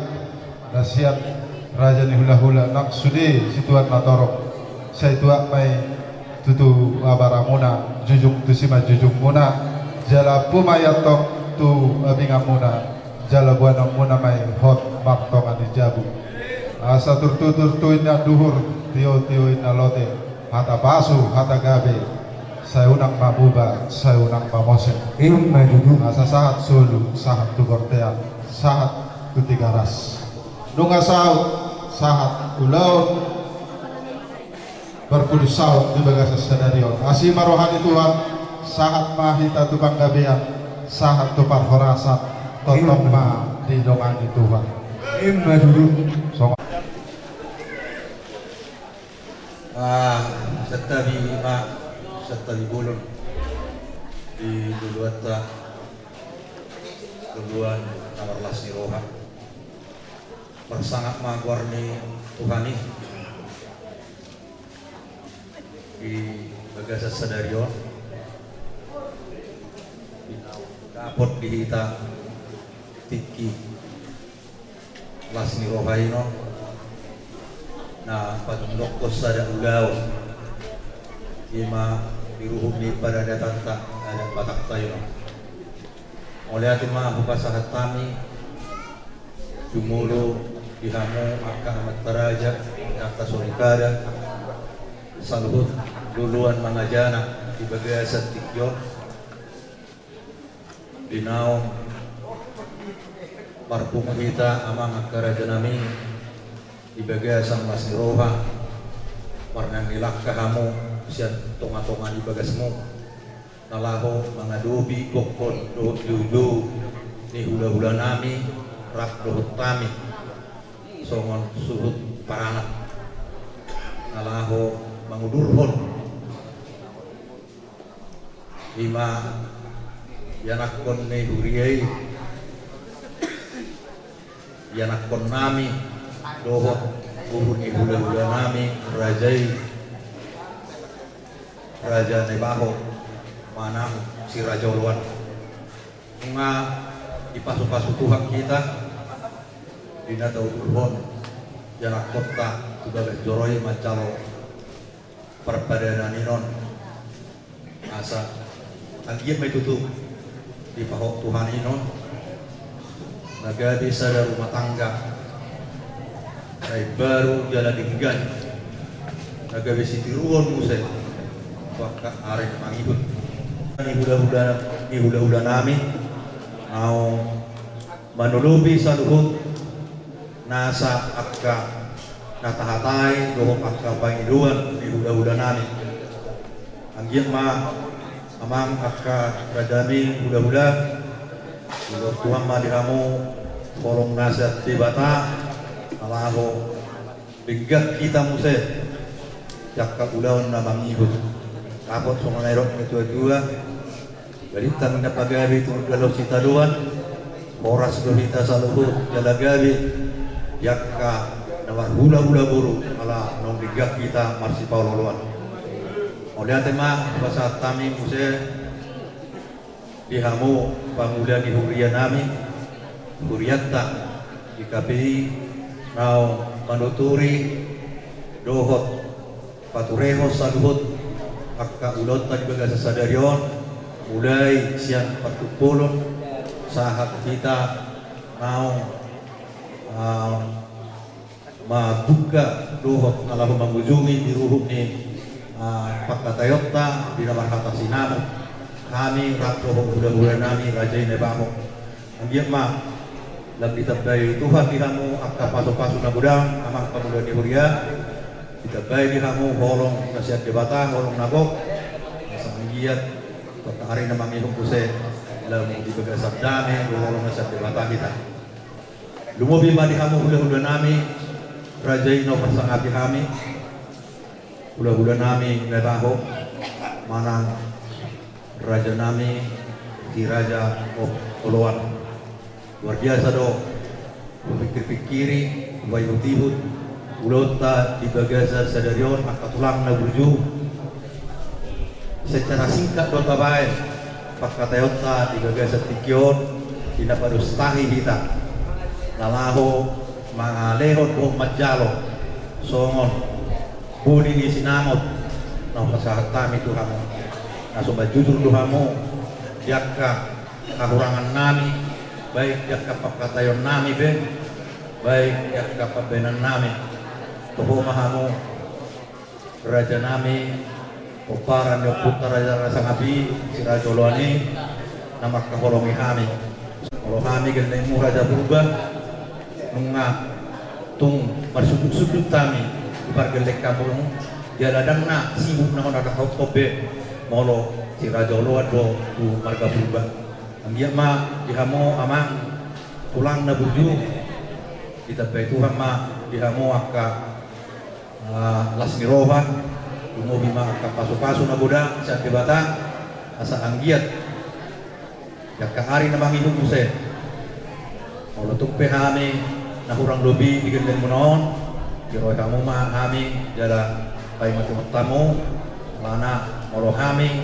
na sian raja ni hulahula nang sude situan na torop, sai tuat ma i tutu abaramuna, jujung tu simanjujungmuna, jala ampu ma i antong tu abinganmuna, jala boanonmuna ma i hot martonga ni jabu. Asa turtu-turtu inna duhur, tio-tio inna lote, hata pasu, hata gabe, sai unang ma muba, sai unang ma mosem. Ima tutu. Asa sahat solu, sahat tu bortean, sahat tu Tigaras. Nunga saut, sahat ulaon, parpudun saut di bagasan sadari on. Asi ma roha ni Tuhan, sahat ma hita tu panggabean, sahat tu parhorasan, tongtong ma didongani Tuhan. Ima tutu. Songon. Ah, santabi ma, santabi bolon di luluanta, luluan na marlas ni roha. Marsangap ma goar ni Tuhan i di bagasan sadari on. Dapot di hita tingki las ni roha i non na patundokkon sada ulaon, ima di ruhum ni padadatanta adat Batakta i non. Mauliate ma hupasahat hami jumolo Di hamu angka amanta raja, angka soripada, saluhut luluan mangajana di bagasan tingki on. Di naung marpungu hita amang angka rajanami di bagasan las ni roha, marnang ni langka hamu sian tongatonga ni bagasmu, na laho mangadopi gokhon dohot joujou ni hulahulanami rap dohot hami songon suhut paranak, na laho mangudurhon ima ianakhon ni huria i, ianakhonnami dohot boru ni hulahulanami raja i, Raja Naibaho manang Si Raja Oloan. Nunga dipasupasu Tuhan hita di na taudurhon ianakhonta tu bagas joro i manjalo parpadanan i non. Asa anggiat ma i tutu dipahot Tuhan i non, na gabe sada rumah tangga na imbaru jala denggan, na gabe sitiruon muse tu angka ari na mangihut. Ni hulahula, ni hulahulanami naung manolopi saluhut nasa angka na tahatai dohot angka pangidoan ni hulahulanami. Anggiat ma amang angka rajanami hulahula, didok Tuhan ma di hamu holong na sian Debata, na laho denggan hita muse di angka ulaon na mangihut. Dapot songon na nidok ni natuatua, balintang na pagabe tu ulaon sitadoan, horas do hita saluhut jala gabe di angka na marhulahula boru ala naung denggan hita marsipaolooloan. Mauliate ma hupasahat hami muse di hamu pangula ni hurianami, hurianta di K P I, naung manuturi dohot paturehon saluhut angka ulaonta di bagasan sadari on, mulai sian partumpolon sahat hita naung, ah, mambuka dohot na laho mangujungi di ruhut ni, ah, pangkataionta di na marhata sinamot, hami rap dohot hulahulanami raja i Naibaho. Anggiat ma lam ditambai Tuhan di hamu angka pasupasu na godang amang pangula ni huria, ditambai di hamu holong na sian Debata, holong na gok, asa anggiat tu angka ari na mangihut muse lam di bagasan dame dohot holong na sian Debata hita. Lumobi ma di hamu hulahulanami raja i na huparsangapi hami, hulahulanami Naibaho manang rajanami Si Raja Oloan. Luar biasa do hupikirpikiri, hupaihutihut ulaonta di bagasan sadari on angka tulang na burju. Secara singkat do tabaen pangkataionta di bagasan tingki on, di na padustahi hita na laho mangalehon dohot manjalo songon bodi ni sinamot na hupasahat hami tu hamu. Na so manjujur do hamu di angka hahurangannami, baik di angka pangkataionnami pe, baik di angka pambahenannami. Toho ma hamu rajanami, pomparan ni ompunta raja na sangapi, Si Raja Oloan i, na mangkaholongi hami. Molo hami gellengmu Raja Purba, nunga tung marsundut-sundut hami di pargelleng hamu, jala ndang na sibuk na hona dohot be molo Si Raja Oloan do tu marga Purba. Anggiat ma di hamu amang tulang na burju, ditambai Tuhan ma di hamu angka, ah, las ni roha, lumobi ma angka pasupasu na godang sian Debata, asa anggiat di angka ari na mangihut muse, molo tung pe hami na hurang lobi di gellengmuna on, dirohi hamu ma hami jala paingot-ingot hamu, alana molo hami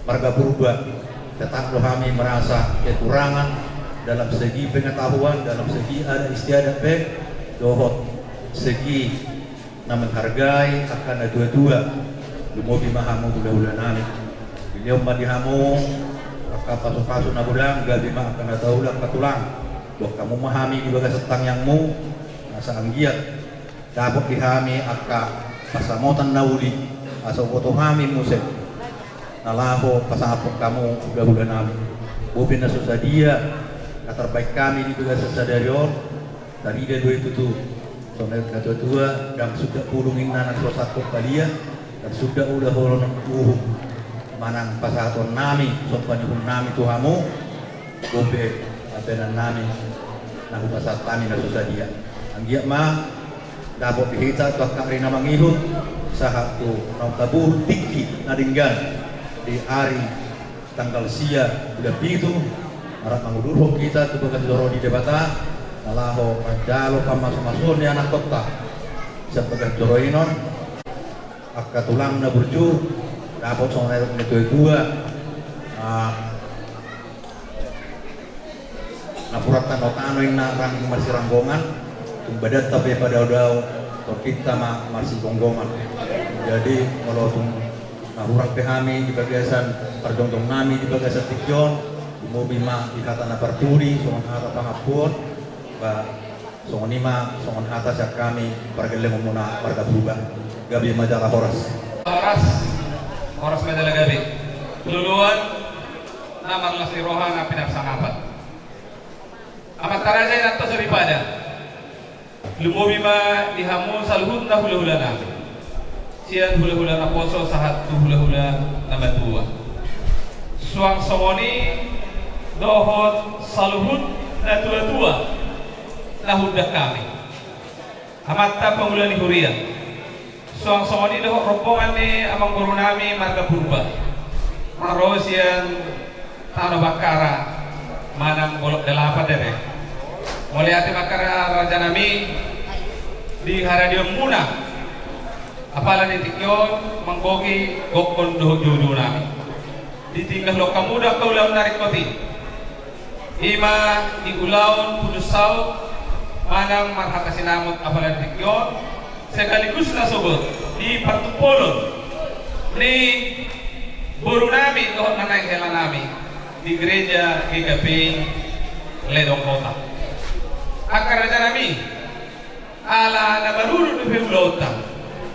marga Purba, tetap do hami merasa kekurangan dalam segi pengetahuan, dalam segi adat istiadat pe, dohot segi na menghargai angka na tua-tua. Lumobi ma hamu hulahulanami. Dilehon ma di hamu angka pasupasu na godang, gabe ma angka na taula, angka tulang. Hamu ma hami di bagasan tangiangmu, asa anggiat dapot di hami angka pansamotan na uli, asa huboto hami muse na laho pasangaphon hamu hulahula nami. Bope na so sadia na tarbaen hami di bagasan sadari on, tarida do i tutu. Songon natuatua, ndang suda pulung inna na so sangkot palia, ndang suda ulahonon uhum manang pasahaton nami, somba ni uhum nami tu hamu, bope ambanan nami na hupasahat hami na so sadia. Anggiat ma dapot di hita tu angka ari na mangihut, sahat tu naung tabuhut tingki na denggan di ari tanggal sia bulan pitu, rap mangudurhon hita tu bagas joro ni Debata, na laho manjalo pamasumasuon ni anakkonta sian bagas joro i non. Angka tulang na burju, dapot songon na didok ni natuatua, ah, napuran tanotano inna ranggi marsiranggongan, tung badanta pe padaodao, tondinta ma marsigomgoman. Jadi molo tung na hurang pe hami di bagasan parjongjong nami di bagasan tingki on, lumobi ma di hata na parpudi songon hata pangampuon, ba, songon i ma songon hata sian hami pargellengonmuna marga Purba. Gabe ma jala horas. Horas, horas ma jala gabe. Luluan na marlas ni roha na pinarsangapan. Amanta raja, inanta soripada. Lumobi ma di hamu saluhutna hulahula nami, sian hulahula naposo sahat tu hulahula na matua. Suang songon i dohot saluhut natuatua na huundang hami, amanta pangula ni huria. Suang songon i dohot rombongan ni amangboru nami marga Purba, na ro sian tano Bakkara manang Bolok Delapan, debe. Mauliate ma, angka raja nami, di haradeonmuna, apala di tingki on manggohi gokhon dohot joujou nami. Ditinggal hamu do angka ulaon na ringkot i, i ma di ulaon pudun saut manang marhata sinamot apala di tingki on, sekaligus na sogot di partumpolon ni boru nami dohot na naeng hela nami di gereja G K P I Ledong Kota. Angka raja nami, ala na marurut dope ulaonta,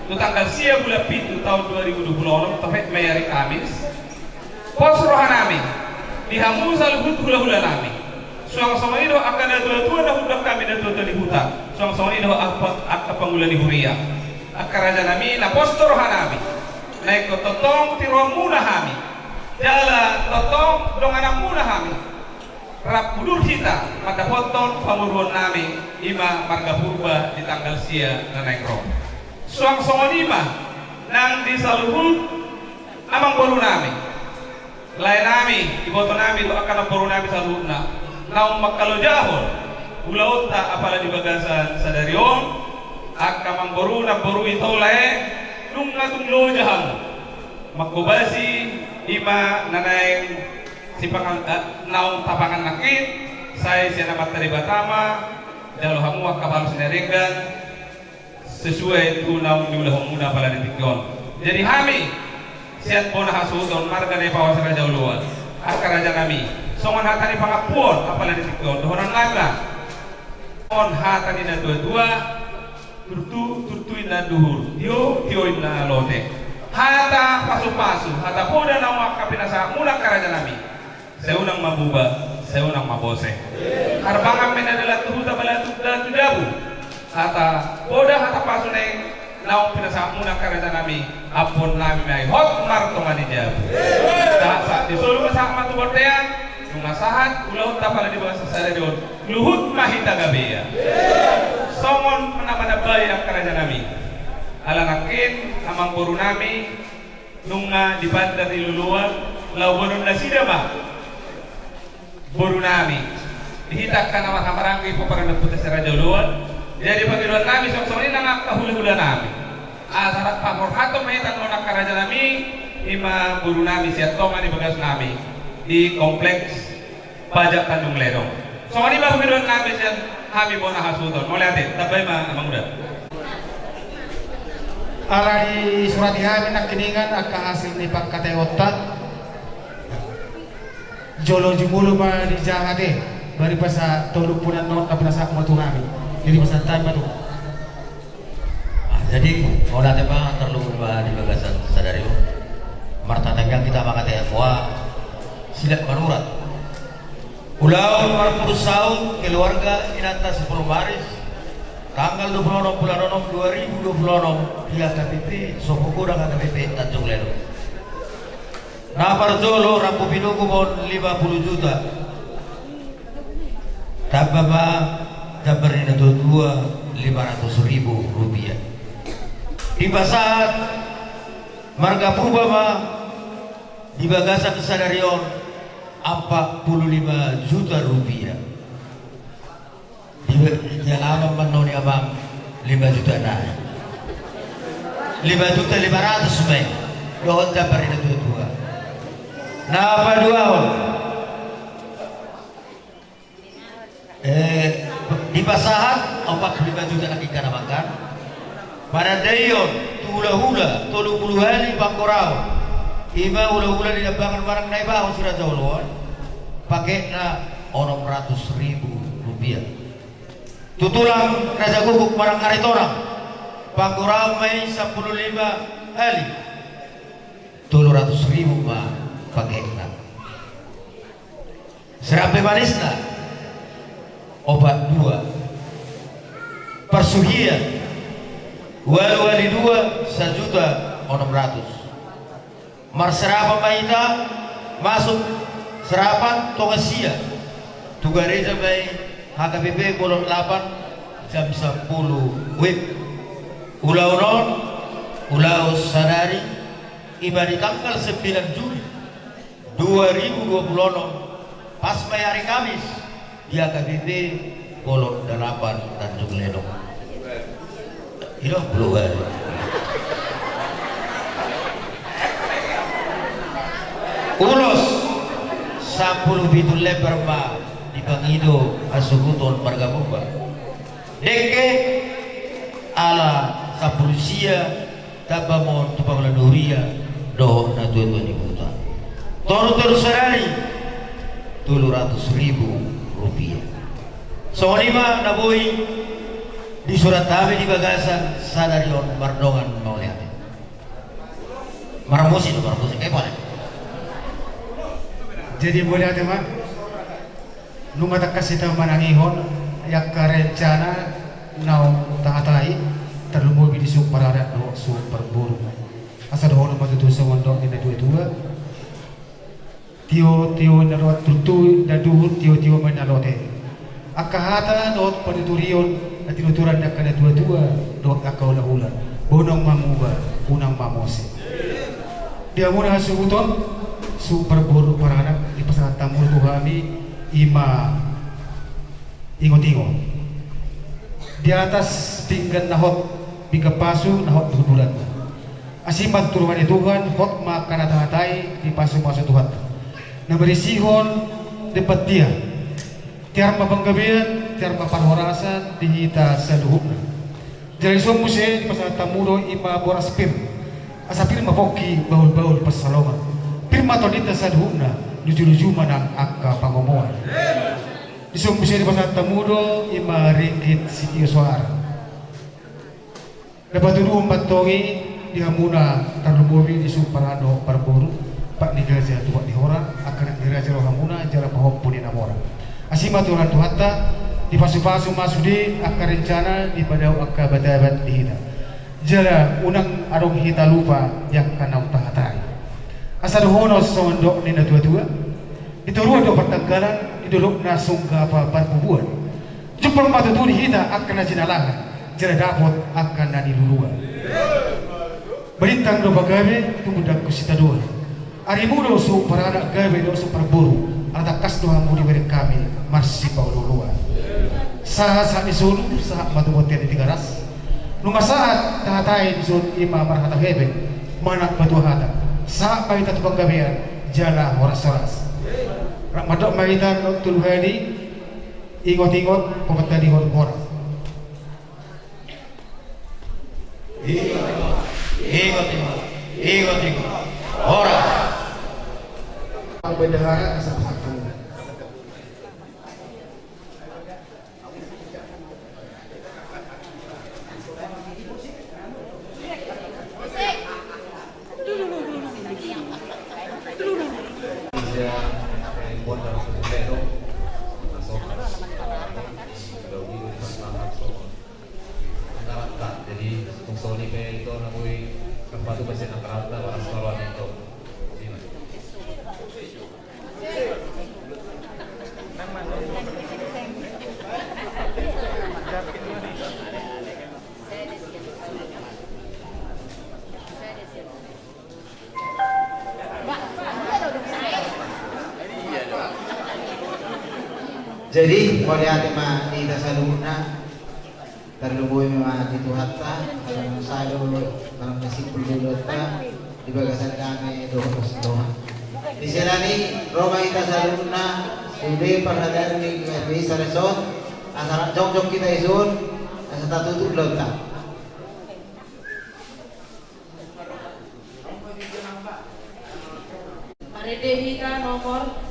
tu tanggal sia bulan pitu taon dua ribu dua puluh onom, topet ma i ari Kamis, pos roha nami di hamu saluhut hulahula nami. Suang songon i dohot angka natuatua na huundang hami, natuatua ni huta. Suang songon i dohot angka, angka pangula ni huria. Angka raja nami, na pos do roha nami, na ingkon tongtong tiroanmuna hami jala tongtong dongananmuna hami. Rap udur hita mandapothon pamoruon nami, i ma marga Purba, di tanggal sia na naeng ro. Suang songon i ma nang di saluhut amangboru nami, lae nami, iboto nami dohot angka namboru nami saluhutna naung mangkalojahon ulaonta apala di bagasan sadari on. Angka amangboru, namboru, ito, lae, nunga tung loja hamu manghobasi i ma na naeng sipangan, eh, naung tapangan nangkin, sai sian Amanta Debata ma jalo hamu angka balos na denggan sesuai tu naung niulahonmuna apala di tingki on. Jadi hami sian bona hasuhuton marga Naipawas Raja Oloan, angka raja nami, songon hata ni pangampuon apala di tingki on dohonon nami ma. Songon hata ni natuatua, turtu, turtu inna duhur, tio, tio inna lote. Hata pasupasu, hata poda naung angka pinasahatmuna angka raja nami, sai unang mamuba, sai unang mabose. Harbangan ma inna dalan tu huta, balatuk dalan tu jabu. Hata poda, hata pasu naeng naung pinasahatmuna angka raja nami, ampuon nami ma i hot martonga ni jabu. Sahat, sahat ni solu ma, sahat ma tu bontean. Nunga sahat ulaonta apala di bagasan sadari on, luhut ma hita gabe ia. Songon na manambai angka raja nami, ala nangkin amangboru nami nunga dipandar ni loloan, laho boanon nasida ma boru nami. Di hita angka na marhahamaranggi, pomparan ni ompunta si Raja Oloan. Jadi pangidoan nami suang songon i nang angka hulahula nami, asa rap paborhaton ma hita dohot angka raja nami, i ma boru nami sian tonga ni bagas nami di Kompleks Pajak Tanjung Ledong. Songon i ma pangidoan nami sian hami bona hasuhuton. Mauliate, tambai ma amang uda. Ala disurati hami nangkiningan angka hasil ni pangkataionta. Jolo jumolo ma dijahate. Bari pasa tolu punan non na pinasahat ma tu hami. Jadi pasa tamba tu. Ah, jadi, mauliate ma tarlumobi ma di bagasan sadari on. Martangiang hita manghatai hamu, silap manurat. Ulaon marpudun saut keluarga inanta si Purbaris, tanggal dua puluh enam bulan enam dua ribu dua puluh enam di H K B P, Sopo Godang H K B P Tanjung Lelong. Na parjolo rambu pinunggung on lima puluh juta. Tamba ma jambar ni natuatua lima ratus ribu rupiah. Dipasahat marga Purba ma di bagasan sadari on empat puluh lima juta rupiah. Di, di alaman ma noni amang lima juta na. Lima juta lima ratus ma i. Dohot jambar ni natuatua. Na paduahon. Eh, dipasahat opat puluh lima juta na ingkon amang kan. Panandaion tu hulahula tolu puluh hali panggoraon. Ima hulahula ni Dambangan manang Naibaho si Raja Oloan. Paketna onom ratus ribu rupiah. Tu tulang Raja Guguk manang Aritonang, panggoraon ma i sampulu lima hali. Tolu ratus ribu ma paketna. Serampe manisna opat dua. Parsuhian ualu hali dua sajuta onom ratus. Marserapan ma hita masuk serapan tonga sia tu gareja ma i H K B P Bolon Lapan jam sampulu wib. Ulaon on ulaon sadari, ima di tanggal sembilan Juli dua ribu dua puluh enam, pas ma i hari Kamis, di H K B P Bolon Dalapan Tanjung Lelong. Ilo puluh baru. Ulos sampulu pitu lembar ma dipangido hasuhuton marga Purba. Dengke ala sampulu sia, tamba ma on tu pangula ni huria dohot natuatua ni huta. Toru tolu sadari tolu ratus ribu rupiah. Songon i ma na boi disurat hami di bagasan sadari on mardongan mauliate. Marmusik do, marmusik, eh, boleh. Jadi mauliate ma. Nunga tangkas hita manangihon angka rencana naung tahatai, tarlumobi di suhut paranak dohot suhut parboru. Asa dohonon ma tutu songon dok ni natuatua. Tiotio na lote, tutu na duhut tiotio ma na lote. Angka hata dohot panuturion na tinuturan ni angka natuatua dohot angka hulahula. Boanong ma muba, unang ma mose. Di hamuna hasuhuton, suhut parboru paranak, dipasahat hamu tu hami, ima ingot-ingot. Di atas pinggan na hot, pinggan pasu na hot bulat-bulat. Asi ma tu roha ni Tuhan, hot ma angka na tahatai, dipasu-pasu Tuhanta. Na marisihon, di patia. Tiar ma panggabean, tiar ma parhorasan, di hita saluhutna. Jala dison muse dipasahat hamu do ima boras pir. Asa pir ma pongki bahul-bahul pansalongan. Pir ma tondinta saluhutna, luju-luju ma nang angka pangomoan. Dison muse dipasahat hamu do ima ringgit sitio soara. Na patuduhon ma antong i di hamuna tarlumobi di suhut paranak dohot parboru, pat ni gaja tuat ni hora, angka anak ni raja rohamuna, jala pahompu ni na mora. Asi ma tu Tuhan Tuhanta, dipasu-pasu ma sude angka rencana, dipadao angka batabat di hita. Jala unang adong hita lupa di angka naung tahatai. Asa dohonon songon dok ni natuatua, di toruan do partanggalan, di dolok na songgapa parbubuan. Jumpang ma tutu di hita angka na jinalahan, jala dapot angka na niluluan. Balintang do pagabe, tumundalhon sitadoan. Arimu do suhut paranak gabe dohot suhut parboru, ala tangkas do hamu dibereng hami marsipaolo-oloan. Sahat-sahat ni solu, sahat ma tu bontean ni Tigaras. Nunga sahat tahatai dison ima marhata hepeng, manang patua hata. Sahat ma hita tu panggabean, jala horas-horas. Rap mandok ma hita tolu hali, ingot-ingot, pamatadingkon horas. Ingot-ingot, ingot-ingot, horas. Bendahara, asa pasahat hamu. Soni pe ito na boi marpatupa sian angka rohanta, horas ma rohanta ito. Jadi mauliate ma di hita saluhutna. Tarlumobi ma di Tuhanta, ala naung sada do, ala naung simpul do ulaonta di bagasan dame dohot las ni roha. Di siala ni i ro ma hita saluhutna sude parhalado ni G K P I Sares on, asa rap jongjong hita dison asa tatutup ulaonta. Marende hita nomor.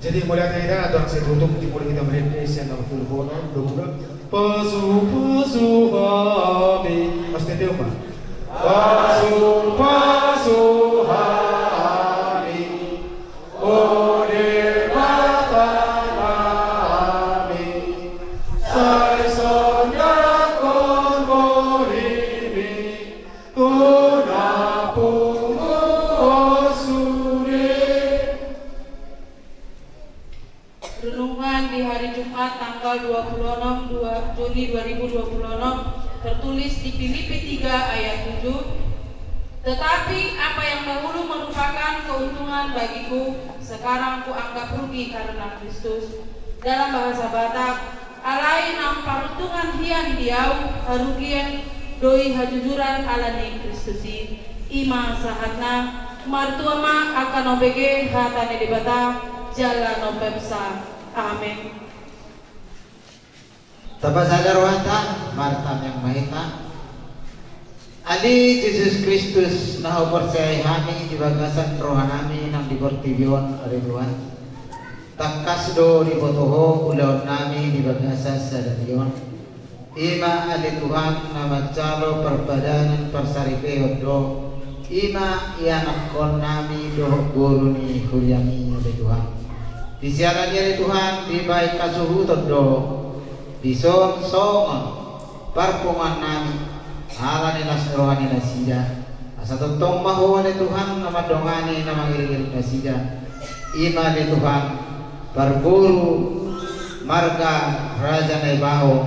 Jadi mauliate hita, andorang sai tutup, dimulai hita marende sian nomor tolu pulu onom, dua pulu. Pasu-pasu hami. Mas tete uma. Pasu-pasu hami. O Debata nami, sai sondanghon borimi tu na pungu on sude. Renungan di hari Jumat tanggal dua puluh enam dua, Juni dua ribu dua puluh enam, tertulis di Filipi tiga ayat tujuh. Tetapi apa yang dahulu merupakan keuntungan bagiku, sekarang kuanggap rugi karena Kristus. Dalam bahasa Batak, alai naung paruntungan hian di ahu harugian dohot hajujuran ala ni Kristus i. I ma sahatna. Martua ma angka na umbege hata ni Debata jala na umpeopsa. Amen. Tapasada rohanta, martangiang ma hita. Ale Jesus Kristus, na huparcayai hami di bagasan rohanami nang di portibi on, ale Tuhan. Tangkas do diboto Ho ulaonnami di bagasan sadari on. I ma ale Tuhan na manjalo parpadanan parsaripeon do. I ma ianakhonnami dohot boru ni huriami, ale Tuhan. Di siala ni i ale Tuhan, dibahen hasuhuton do dison songon parpunguannami ala ni las ni roha ni nasida. Asa tongtong ma Ho ale Tuhan na mandongani na mangiringiring nasida. I ma ale Tuhan, parboru marga Raja Naibaho,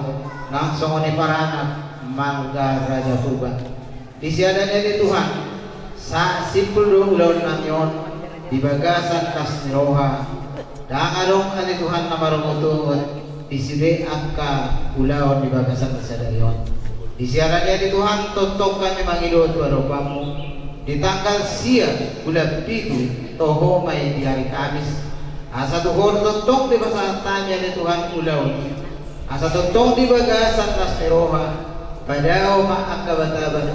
nang songon i paranak marga Raja Purba. Di siala ni i ale Tuhan, sai simpul do ulaonnami on di bagasan las ni roha. Ndang adong ale Tuhan na marumotongot di sude angka ulaon di bagasan sadari on. Di siala ni i ale Tuhan, tongtong hami mangido tu adopanMu di tanggal sia bulan pitu, toho ma i di ari Kamis. Asa tu Ho do tongtong dipasahat hami ale Tuhan ulaon i. Asa tongtong di bagasan las ni roha, padao ma angka bataban,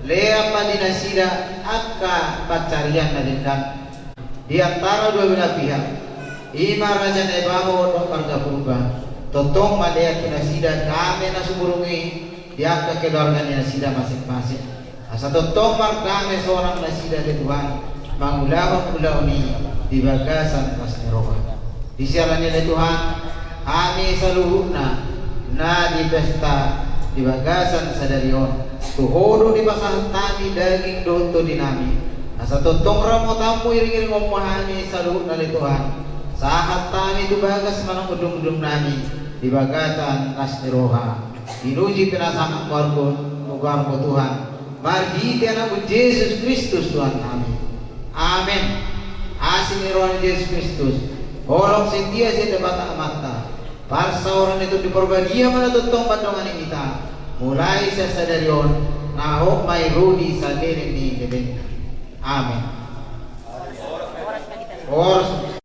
lean ma di nasida angka pansarian na denggan. Di antara dua belah pihak, i ma Raja Naibaho dohot marga Purba, tongtong ma lean tu nasida dame na sumurung i di angka keluarga ni nasida masing-masing. Asa tongtong mardame sonang nasida ale Tuhan, mangulahon ulaon i di bagasan las ni roha. Di siala ni i ale Tuhan, hami saluhutna na di pesta di bagasan sadari on, tu Ho do dipasahat hami daging dohot todinami. Asa tongtong ramotanMu iringiringhon ma hami saluhutna ale Tuhan. Sahat hami tu bagas manang undungundungnami di bagasan las ni roha. Pinuji pe ma Ho, goarMu, goarMu Tuhan, marhite AnakMu Jesus Kristus Tuhannami. Amen. Asi ni roha ni Jesus Kristus, holong setia sian Debata Amanta, parsaoran ni Tondi Parbadia ma na tongtong mandongani hita, mulai sian sadari on, na hot ma i ro di saleleng ni lelengna. Amen. Horas.